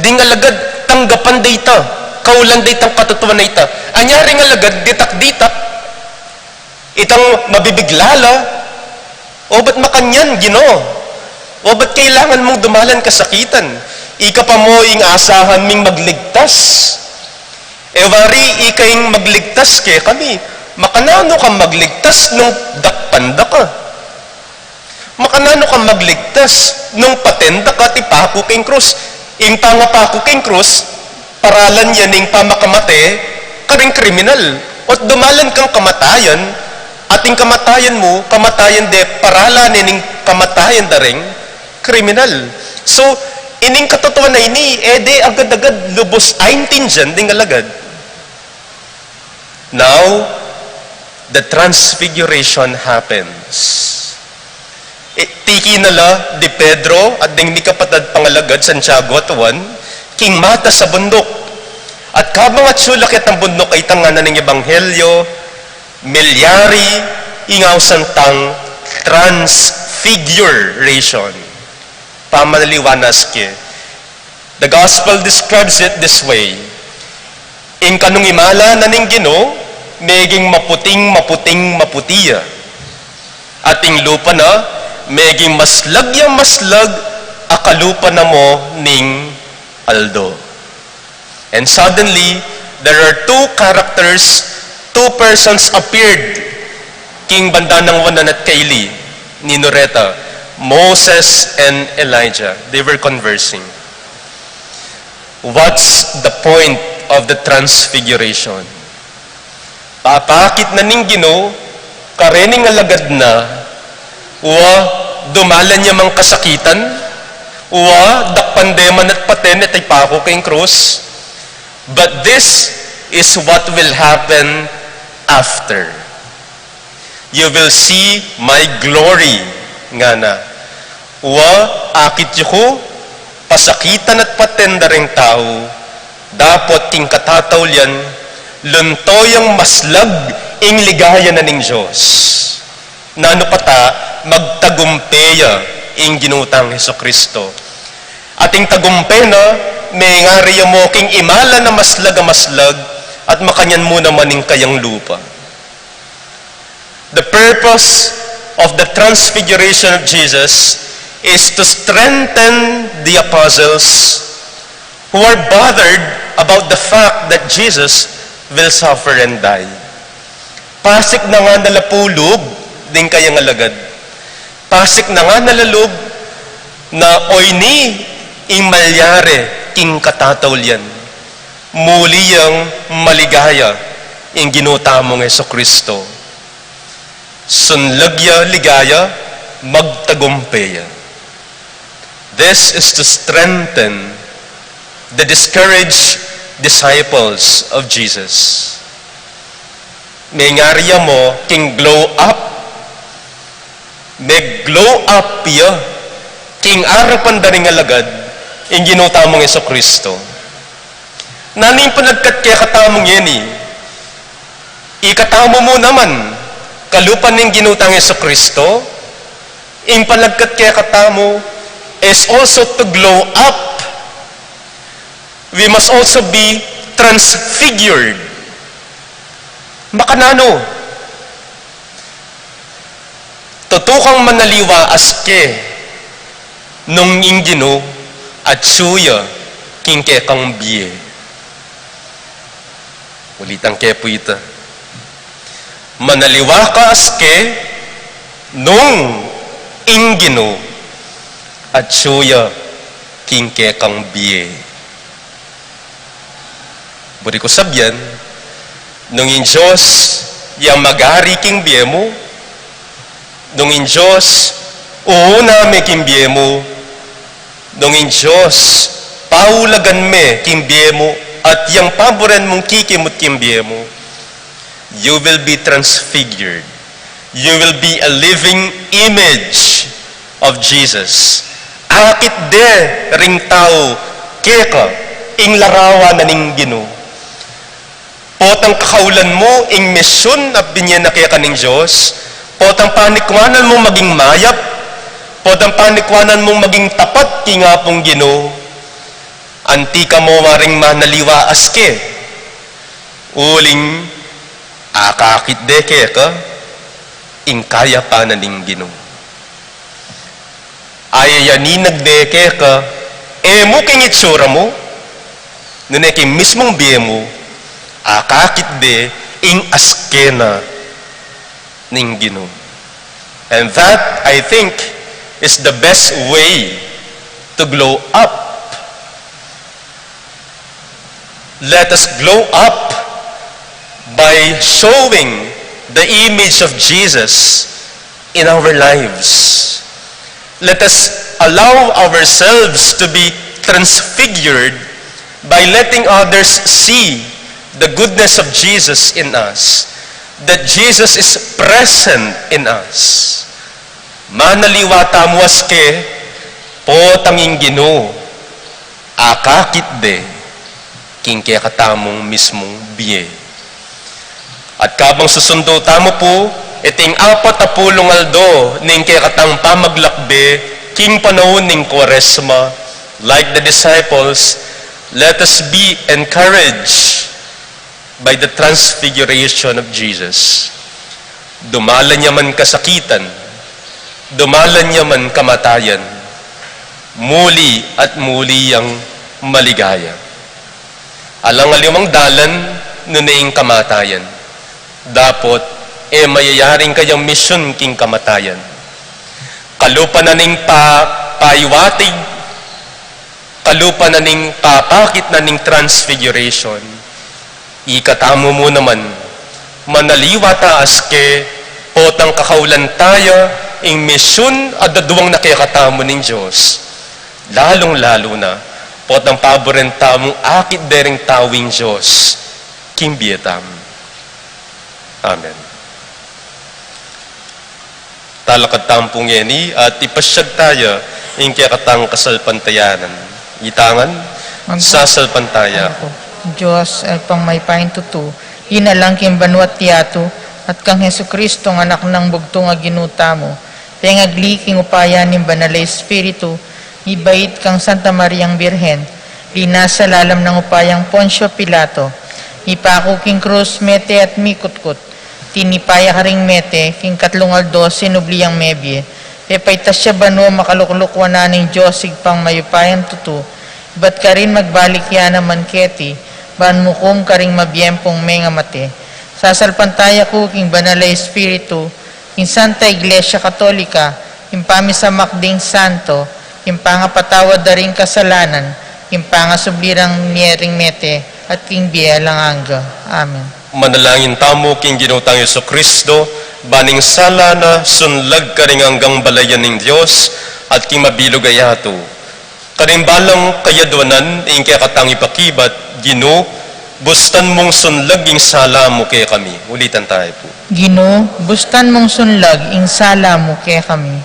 ding alagad tanggapan da ita, kaulan da itang katutuan a ita. Anya ring alagad, ditak-ditak, itang mabibigla la, o ba't makanyan, Ginu? O ba't kailangan mung dumalan kasakitan? Ika pa mu ing asahan ming magligtas. E wari, ika ing magligtas kekami. Makananu kang magligtas nung dakpan da ka? Makananu kang magligtas nung paten da ka at ipaku king krus? Ing pangapaku king krus, paralan ya ning pamakamate karing kriminal. O't dumalan kang kamatayan, at ing kamatayan mu, kamatayan de paralan ne ning kamatayan da ring kriminal. So, ining katutuan a ini, e de agad-agad lubus aintindian ding alagad. Now, the transfiguration happens. E, tiki na la di Pedro at ding mikapatad pang alagad, Santiago at Juan, king matas a bunduk. At kabang atsu la ketang bunduk, a itang ngana ning ebanghelyo, milyari ing ausan tang transfiguration. Pamanaliwa na aske. The gospel describes it this way. Ing kanung imala na ning Ginu, meging maputing, maputing, maputi ya. At ing lupa na, meging maslag ya maslag a kalupa na mu ning aldo. And suddenly, there are two characters, two persons appeared king banda nang wanan at kaili, ninu reta, Moses and Elijah. They were conversing. What's the point of the transfiguration? Papakit na ning Ginu Karening alagad na, wa, dumalan ya mang kasakitan, wa, dakpan de man at paten, iti paku king krus. But this is what will happen after. "You will see my glory," ngana. Wa, akit yu ku, pasakitan at paten da ring tau, dapot king katatawlian, lunto yang maslag ing ligaya na ning Dios. Nanu pa ta, magtagumpe ya ing Ginu tang Jesucristo. At ing tagumpe na, mengari ya mu king imalan a maslag a maslag, at makanyan mu naman ing kayang lupa. The purpose of the transfiguration of Jesus is to strengthen the apostles who are bothered about the fact that Jesus will suffer and die. Pasik na ngana la pu lub ding kayang alagad. Pasik na ngana la lub na oyni ing malyari king katatawlian. Muli yang maligaya ing Ginu tamung Jesucristo. Sunlag ya ligaya, magtagumpe ya. This is to strengthen the discouraged disciples of Jesus. Mengari ya mu king glow up, mag-glow up ya king arapan da ring alagad ing Ginu tamung Jesucristo. Nanu ing panagkat kekatamu ngeni? Ikatamu mu naman, kalupa ning Ginu tang Jesucristo, ing panagkat kekatamu is also to glow up. We must also be transfigured. Makananu? Tutu kang manaliwa aske nung ing Ginu atyu ya king kekang bie. Ulitan ke pu ita. Manaliwa ka aske nung ing Ginu atyu ya king kekang bie. Buri ku sabian, nung ing Dios ya mag-ari king bie mu, nung ing Dios uuna me king bie mu, nung ing Dios paulagan me king bie mu, at yang paburen mung kikimut king bie mu, you will be transfigured. You will be a living image of Jesus. Akit de ring tau keka ing larawan na ning Ginu. Potang kakaulan mu ing misyun a binye na keka ning Dios, potang panikwanan mu maging mayap, potang panikwanan mu maging tapat king Apung Ginu, anti ka mu waring manaliwa aske. Uling akakit de keka ing kayapan na ning Ginu. Ayayaninag de keka, e mu king itsura mu, nune king mismung bie mu, akakit de ing aske na ning Ginu. And that, I think, is the best way to glow up. Let us glow up by showing the image of Jesus in our lives. Let us allow ourselves to be transfigured by letting others see the goodness of Jesus in us, that Jesus is present in us. Manaliwa tamu aske, potang ing Ginu akakit de king kekatamung mismung bie. At kabang susundu tamu pu iting apat a pulung aldo ning kekatang pamaglakbe king panaun ning Kuaresma, like the disciples, let us be encouraged by the transfiguration of Jesus. Dumalan ya man kasakitan, dumalan ya man kamatayan, muli at muli yang maligaya. Alang aliwang dalan nune ing kamatayan. Dapot, e mayayaring kayang misyun king kamatayan. Kalupa na ning pa-, paiwatig, kalupa na ning papakit na ning transfiguration. Ikatamu mu naman, manaliwa ta aske, Potang kakaulan taya ing misyun a daduang na kekatamu ning Dios, lalung-lalu na potang paburen tamung akit dering tau ing Dios king bie tamu. Amen. Talakad tamu pu ngeni at ipasyag taya ing kekatang kasalpantayanan. Itangan, Magpa- sasalpantaya. Dios, Ibpang mayupayang tutu, linalang king banua't yatu, at kang Jesucristong Anak nang bugtung a Ginu tamu, pengagli king upaya ning Banal a Espiritu, mibait kang Santa Mariang Birhen, linasa lalam nang upayang Poncio Pilato, mipaku king krus, mete at mikutkut, tinipa ya karing mete, king katlung aldo sinubli yang mebie, pepaitas ya banua, makalukluk wanan ning Dios Ibpang mayupayang tutu, ibat karin magbalik ya naman keti, ban mukum karing mabiempung mengamate. Sasalpantaya ku king Banal a Espiritu, king Santa Iglesia Katolika, king pamisamak ding santo, king pangapatawad da ring kasalanan, king pangasubli rang mie ring mete, at king bie alang angga. Amen. Manalangin tamu king Ginu tang Jesucristo, ban ing sala na sunlag karing anggang balayan ning Dios, at king mabilug a yatu. Karing balang kayadwanan ing kekatang ipakibat, Ginu, bustan mung sunlag ing sala mu kekami. Ulitan tayu pu. Ginu, bustan mung sunlag ing sala mu kekami.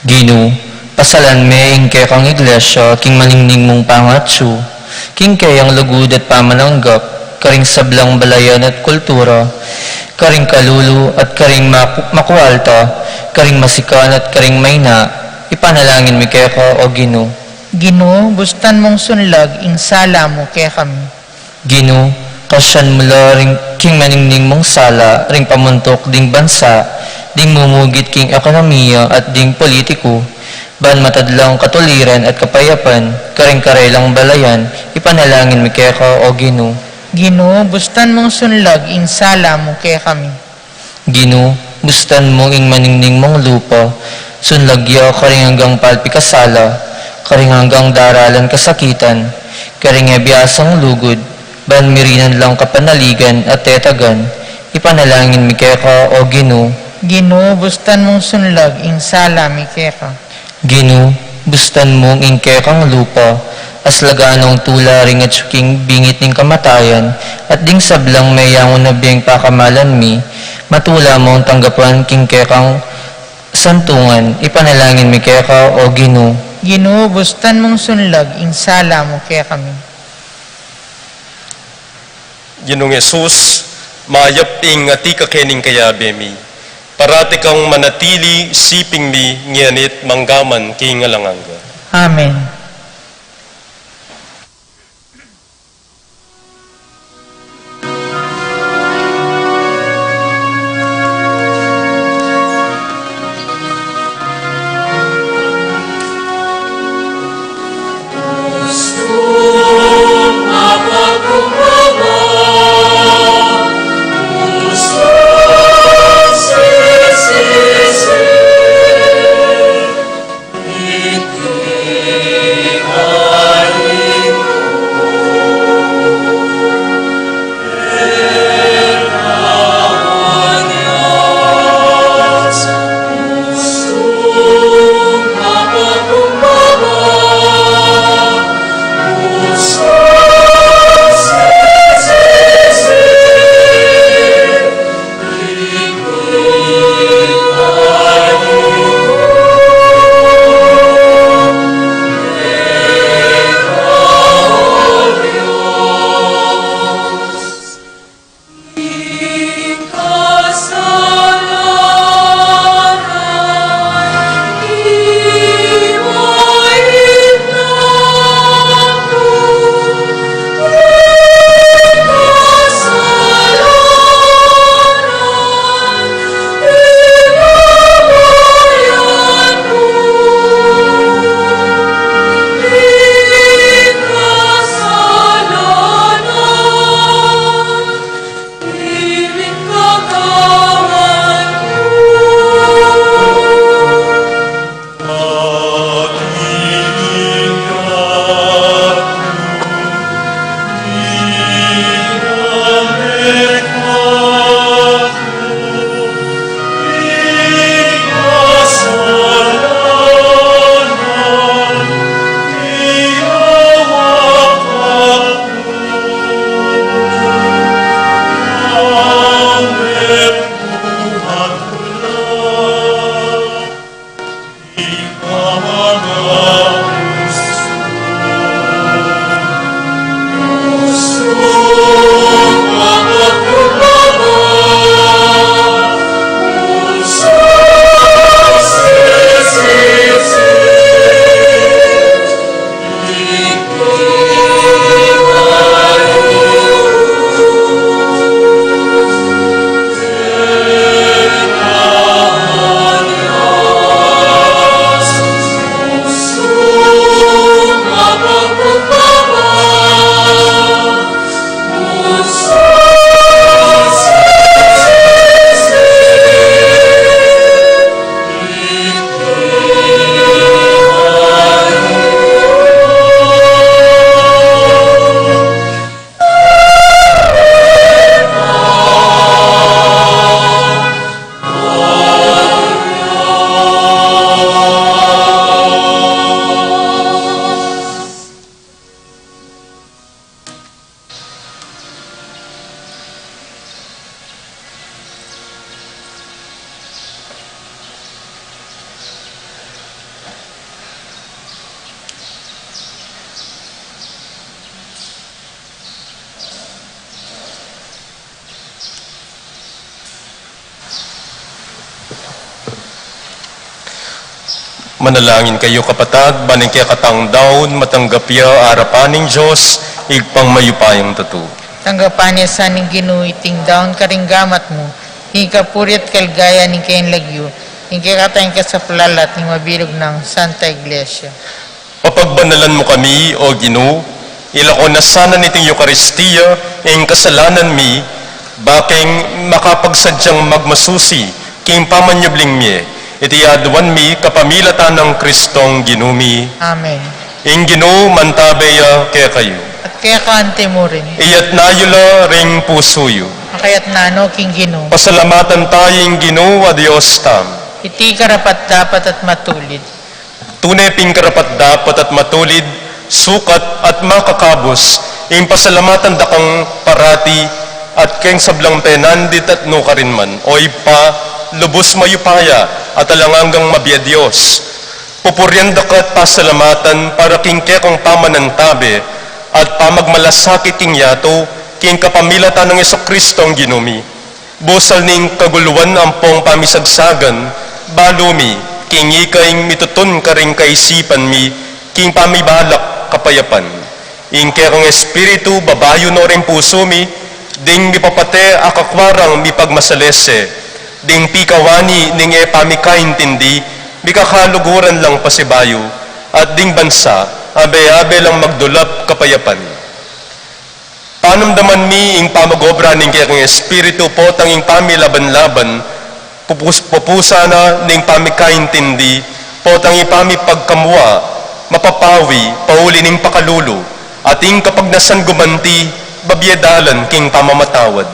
Ginu, pasalan me ing kekang Iglesia king maningning mung pangatsu, king keyang lugud at pamananggap, karing sablang balayan at kultura, karing kalulu at karing maku-, makualta, karing masikan at karing maina, ipanalangin mi keka, o Ginu. Ginu, bustan mung sunlag ing sala mu kekami. Ginu, kasyan mu la ring king maningning mung sala ring pamuntuk ding bansa, ding mumugit king ekonomiya at ding politiku, ban matadlang katuliran at kapayapan karing karelang balayan, ipanalangin mi keka, o Ginu. Ginu, bustan mung sunlag ing sala mu kekami. Ginu, bustan mu ing maningning mung lupa, sunlag ya karing anggang palpikasala, karing anggang daralan kasakitan, karing e biasang lugud, ban mirinan lang kapanaligan at tetagan, ipanalangin mi keka, o Ginu. Ginu, bustan mung sunlag ing sala mi keka. Ginu, bustan mung ing kekang lupa, aslagan nong tula ring atyu king bingit ning kamatayan, at ding sablang meyangu na beng pakamalan mi, matula mung tanggapan king kekang santungan, ipanalangin mi keka, o Ginu. Ginu, bustan mung sunlag ing sala mu kekami. Ginung Jesus, mayap ing atiu ka kening kayabe mi. Parati kang manatili, siping mi, ngeni't manggaman king alang angga. Amen. Manalangin kayu, kapatad, ban ing kekatang daun matanggap ya arapan ning Dios, Ibpang mayupayang tutu. Tanggapan na sa ning Ginu iting daun karing gamat mu, king kapurian at kaligayan ning kayang lagyu, ing kekatang kasaplalan at ning mabilug nang Santa Iglesia. Papagbanalan mu kami, O Ginu, ilako na sana niting Eukaristia ing kasalanan mi, bakeng makapagsadyang magmasusi king pamanyubling mie. Iti aduan mi kapamilatan nang Kristong Ginu mi. Amen. Ing Ginu mantabe ya kekayu. At keka anti mu rin. Iyatna yu la ring pusu yu. Makayatna no king Ginu. Pasalamatan taya ing Ginu a Dios tamu. Iti karapat-dapat at matulid. Tune pin karapat-dapat at matulid, sukat at makakabus, ing pasalamatan da kang parati at king sablang penandit at nukarin man, O Ibpa, lubus mayupaya at alang anggang mabie a Dios. Pupurian da ka at pasalamatan para king kekang pamanantabe at pamagmalasakit king yatu, king kapamilatan nang Jesucristong Ginu mi. Busal ning kaguluan ampong pamisagsagan, balu mi, king ika ing mitutun karing kaisipan mi, king pamibalak kapayapan. Ing kekang Espiritu, babayu no ring pusu mi, ding mipapate a kakwarang mipagmasalese, ding pikawani ning e pamikaintindi, mikakaluguran lang pasibayu, at ding bansa, abe-abe lang magdulap kapayapan. Panamdaman mi ing pamag-obra ning kekang Espiritu, potang ing pamilaban-laban, pupus-, pupusan na ning pamikaintindi, potang ing pamipagkamua, mapapawi, pauli ning pakalulu, at ing kapagnasan gumanti, babie dalan king pamamatawad.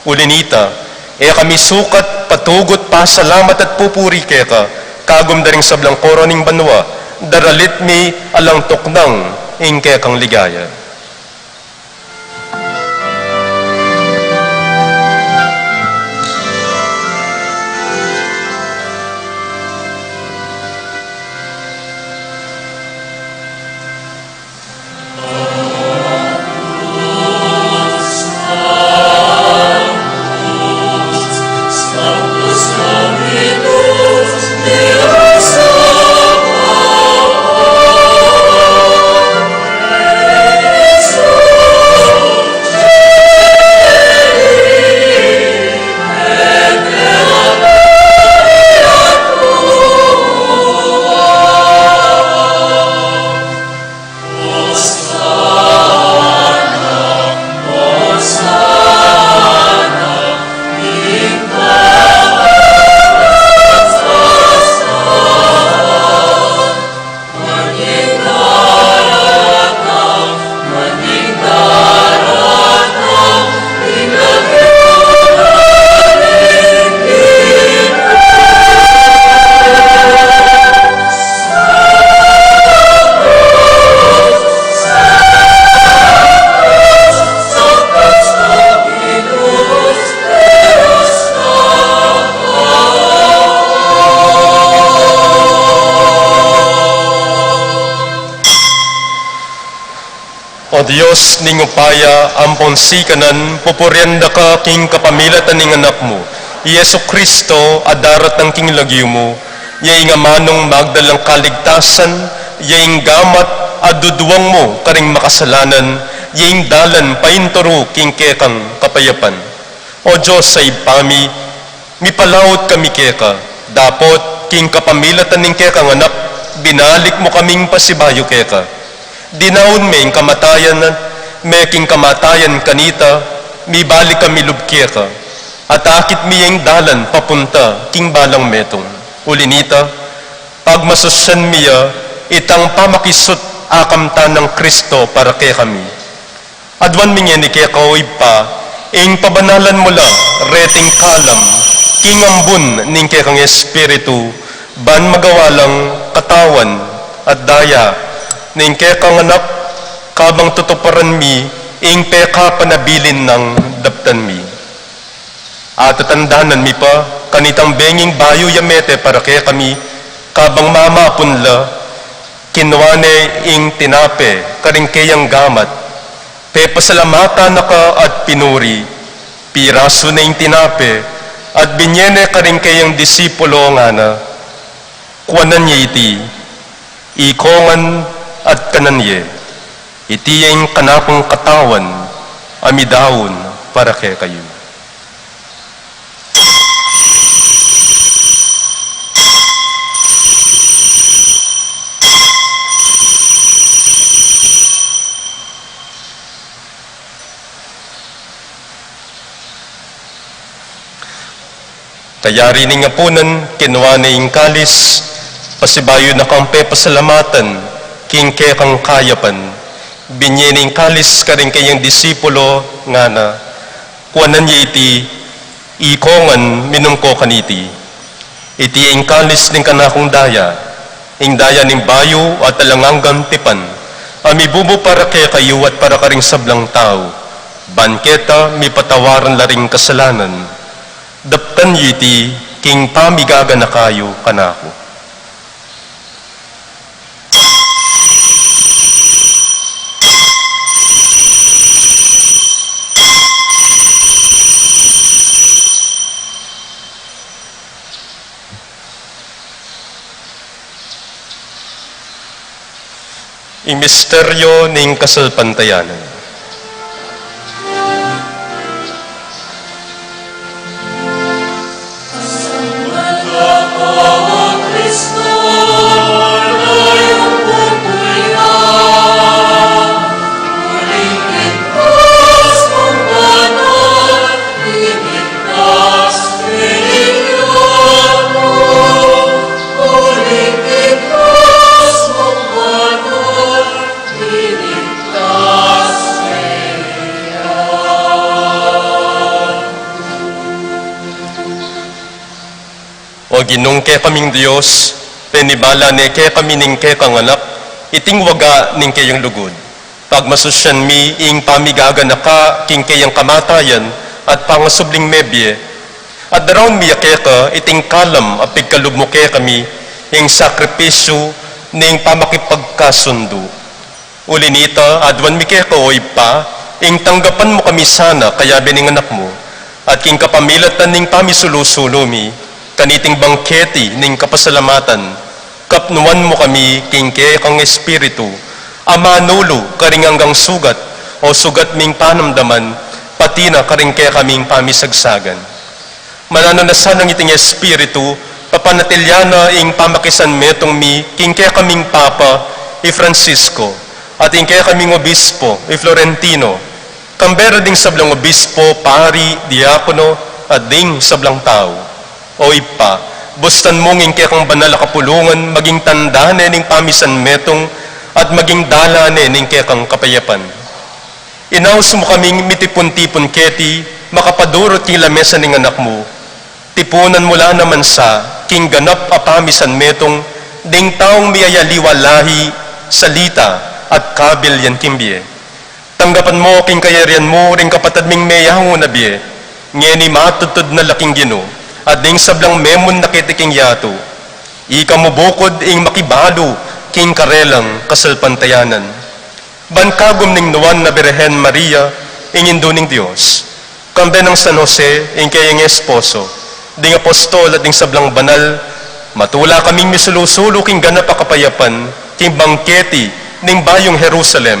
Uli nita, e kami sukat patugut pasalamat at pupuri keka, kagum da ring sablang koro ning banua, daralit mi alang tuknang ing kekang ligaya. O Dios ning upaya, ampon sikanan, pupurian da ka king kapamilatan ning Anak mu, i Jesu-Cristo, a daratang king lagyu mu, ya ing amanung magdalang kaligtasan, ya ing gamat a duduang mu karing makasalanan, ya ing dalan painturu king kekang kapayapan. O Dios a Ibpa mi, mipalaut kami keka, dapot king kapamilatan ning kekang Anak, binalik mu kaming pasibayu keka. Dinaun me ing kamatayan, me king kamatayan kanita, mibalik kami lub keka. At akit mi ing dalan papunta king balang metung. Uli nita, pagmasusyan mi ya, itang pamakisut a kamtan nang Cristo para kekami. Aduan mi ngeni keka, o Ibpa, ing pabanalan mu la reting kalam king ambun ning kekang Espiritu, ban magawa lang katawan at daya ning kekang Anak, kabang tutuparan mi ing pekapanabilin nang daptan mi. Atatandanan mi pa kanitang benging bayu ya mete para kekami, kabang mamapun la, kinua ne ing tinape karing keyang gamat, pepasalamatan na ka at pinuri, pirasu ne ing tinape, at binye ne karing keyang disipulo, ngana: Kuanan ye iti, ikongan at kanan ye. Iti ya ing kanakung katawan a midaun para kekayu. Kayari ning apunan, kinua ne ing kalis, pasibayu na kang pepasalamatan king kekang kayapan, binye ne ing kalis karing keyang disipulo, ngana: Kuanan ye iti, ikongan, minum ko kaniti. Iti ing kalis ning kanakung daya, ing daya ning bayu at alang anggang tipan, a mibubu para kekayu at para karing sablang tau, ban keta mipatawaran la ring kasalanan. Daptan yu iti king pamigaganaka yu kanaku. Ing misteryo ning kasalpantayanan. O Ginung kekaming Dios, penibala ne kekami ning kekang Anak iting waga ning keyang lugud. Pagmasusyan mi ing pamigaganaka king keyang kamatayan at pangasubling mebie, at daraun mi ya keka iting kalam a pigkalub mu kekami, ing sakripisyu ning pamakipagkasundu. Uli nita, aduan mi keka, o Ibpa, ing tanggapan mu kami sana kayabe ning Anak mu, at king kapamilatan ning pamisulu-sulu mi kaniting bangketi ning kapasalamatan, kapnuan mu kami king kekang Espiritu, a manulu karing anggang sugat, o sugat ming panamdaman, pati na karing kekaming pamisagsagan. Mananu na sanang iting Espiritu, papanatilian na ing pamakisanmetung mi king kekaming Papa, i Francisco, at ing kekaming Obispo, i Florentino, kambe ra ding sablang obispo, pari, diakono, at ding sablang tau. O Ibpa, bustan mung ing kekang banal a kapulungan maging tanda ne ning pamisanmetung at maging dalan ne ning kekang kapayapan. Inaus mu kaming mitipun-tipun keti, makapadurut king lamesa ning Anak mu. Tipunan mu la naman sa king ganap a pamisanmetung ding taung miyayaliwa lahi, salita, at kabil yan king bie. Tanggapan mu king kayarian mu ring kapatad ming meyangu na bie, ngeni matudtud na la king Ginu, at ding sablang memun na keti king yatu. Ika mu bukud ing makibalu king karelang kasalpantayanan. Ban kagum ning Nuan a Birhen Maria, ing Indu ning Dios, kambe nang San Jose, ing keyang esposo, ding apostol at ding sablang banal, matula kaming misulu-sulu king ganap a kapayapan, king bangketi ning bayung Jerusalem,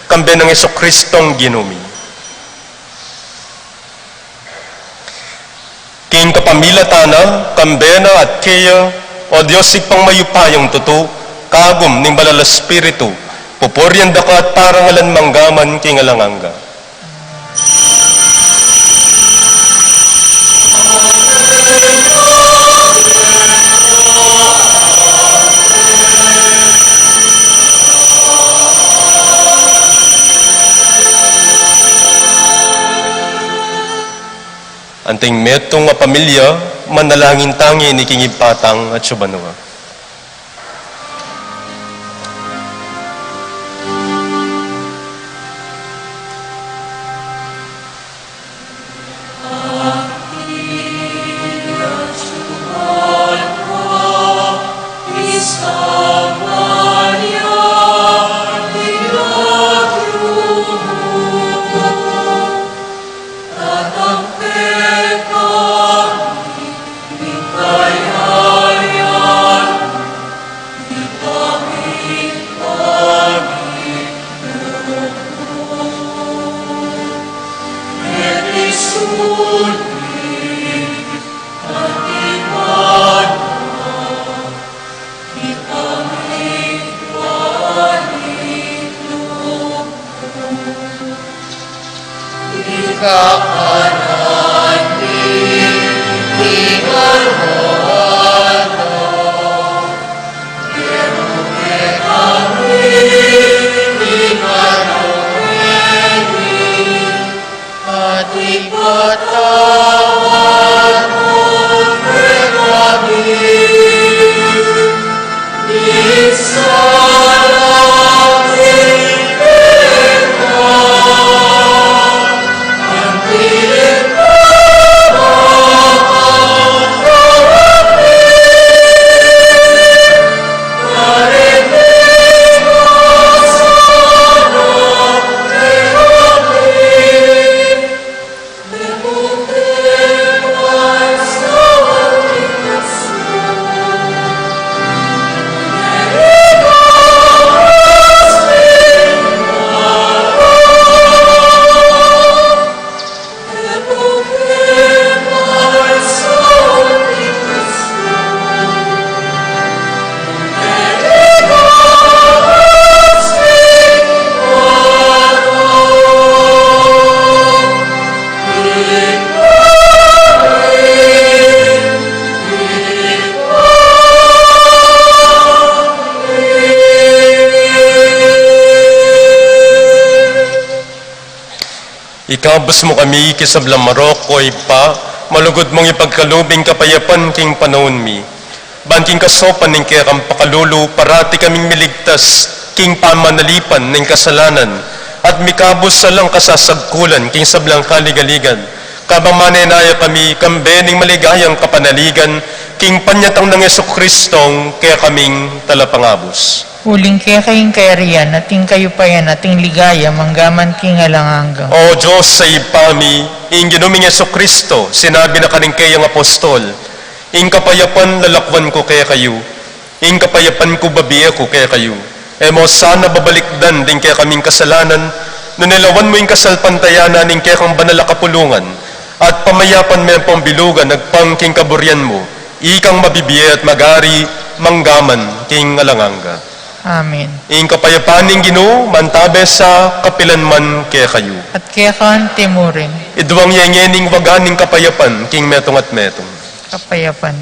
kambe nang Jesucristong Ginu mi. King kapamilatan na, kambe na at keya, O Dios, Ibpang mayupayang tutu, kagum ning Banal a Espiritu, pupurian da ka at parangalan manggaman king alang angga. Anting metung a pamilya, manalangin tang ini king Ibpa tang atsu banua. Ikabus mu kami king sablang marok, O Ibpa, malugud mung ipagkalub ing kapayapan king panaun mi. Ban king kasaupan ning kekang pakalulu, parati kaming miligtas king pamanalipan ning kasalanan, at mikabus alang kasasagkulan king sablang kaligaligan. Kabang manenaya kami, kambe ning maligayang kapanaligan, king panyatang nang Jesucristong kekaming Talapangabus. Uling keka ing kayarian, at ing kayupayan, at ing ligaya, manggaman king alang angga. O Dios a Ibpa mi, ing Ginu ming Jesucristo, sinabi na karing keyang apostol, Ing kapayapan lalakwan ku kekayu, ing kapayapan ku babie ku kekayu. E mu sana babalikdan ding kekaming kasalanan, nune lawan mu ing kasalpantayanan ning kekang banal a kapulungan, at pamayapan me ampong bilugan agpang king kaburian mu, ikang mabibie at magari, manggaman king alang angga. Amen. Ing kapayapan ning Ginu, mantabe sa kapilan man kekayu. At keka anti mu rin. Iduang ye ngening waga ning kapayapan, king metung at metung. Kapayapan.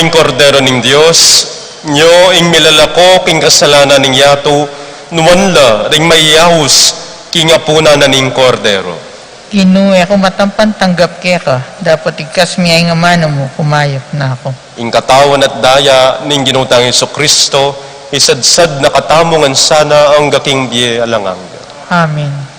Ing Kordero ning Dios, nyo ing milalako king kasalanan ning yatu, nuan la ring mayayaus king apunan na ning Kordero. Ginu, e ku matampang tanggap keka, dapot igkas mu ing amanu mu, kumayap na ku. Ing katawan at daya ning Ginu tang Jesucristo, isadsad na katamu ngan sana angga king bie alang angga. Amen.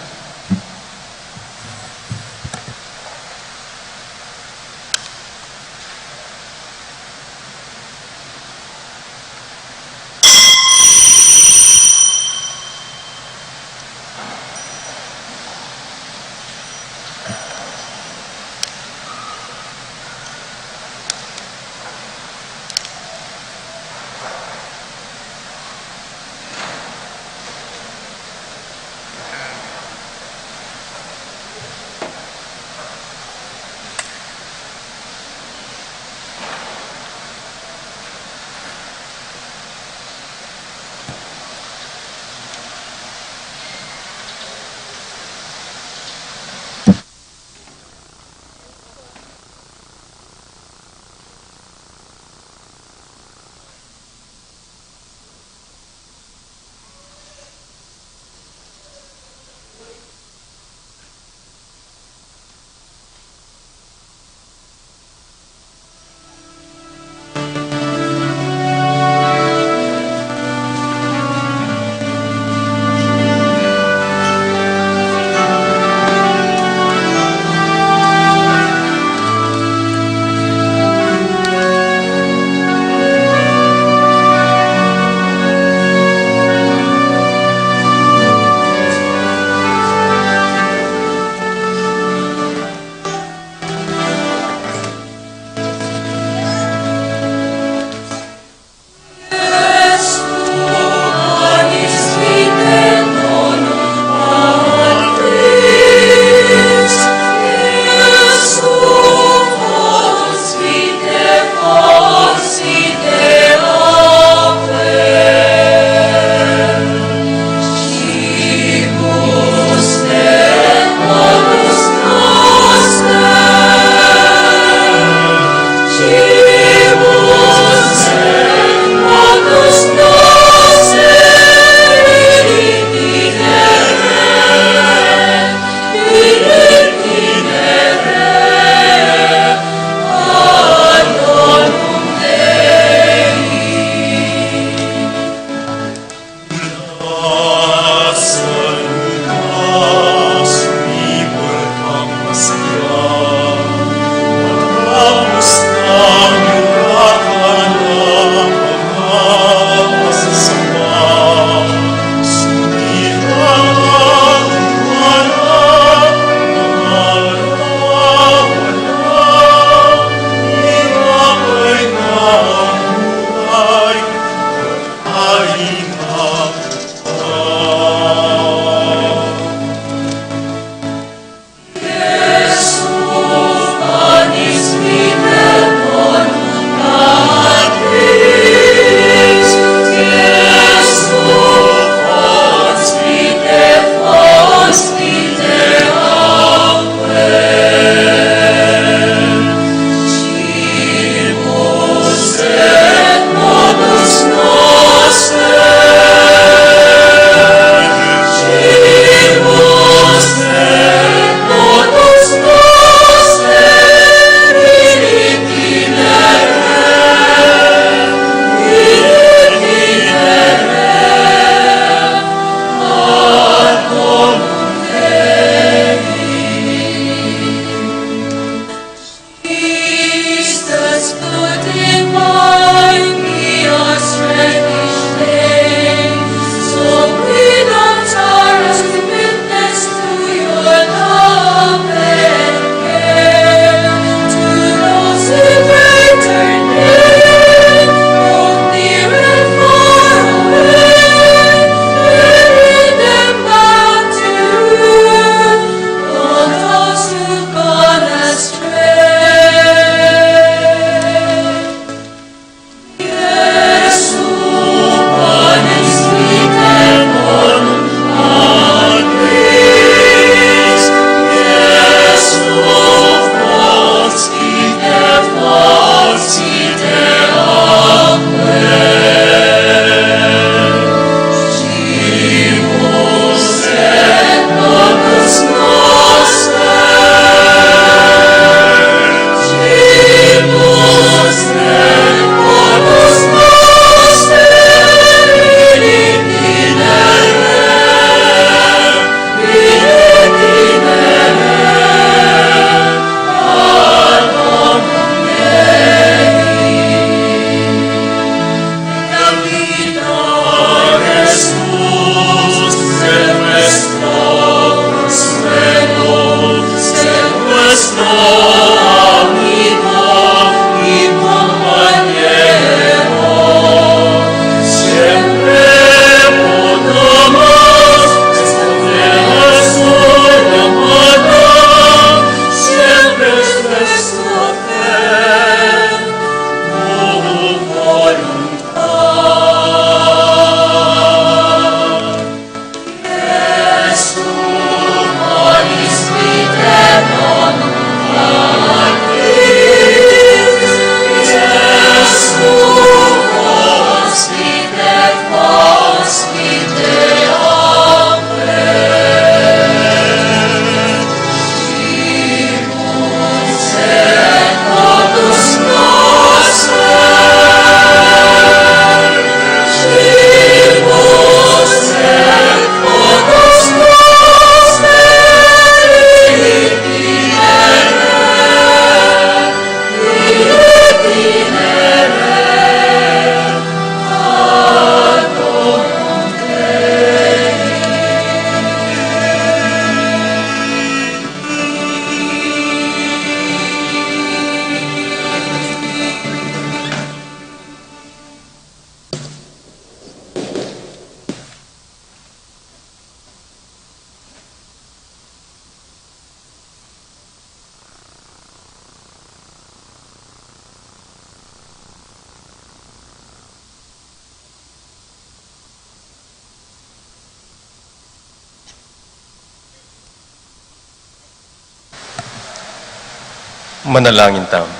Manalangin tamu.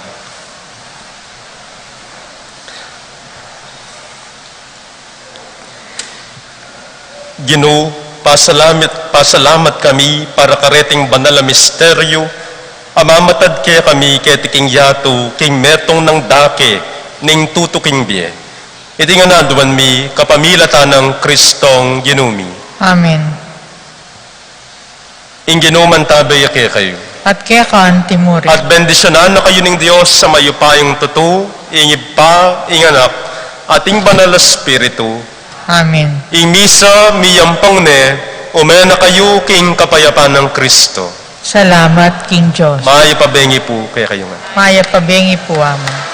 Ginu, pasalamat, pasalamat kami para kareting banal a misteryu, a mamatad kekami keti king yatu, king metung nang dake ning tutuking bie. Iti ngan aduan mi kapamilatan nang Kristong Ginu mi. Amen. Ing Ginu mantabe ya kekayu. At keka antimurin. At bendisyunan na kayu ning Dios a mayupayang tutu, ing Ibpa, ing Anak, at ing Banal a Espiritu. Amen. Ing misa miyampang ne, ume na kayu king kapayapan nang Kristo. Salamat king Dios. Mayap a bengi pu kekayu ngan. Mayap a bengi pu, Among.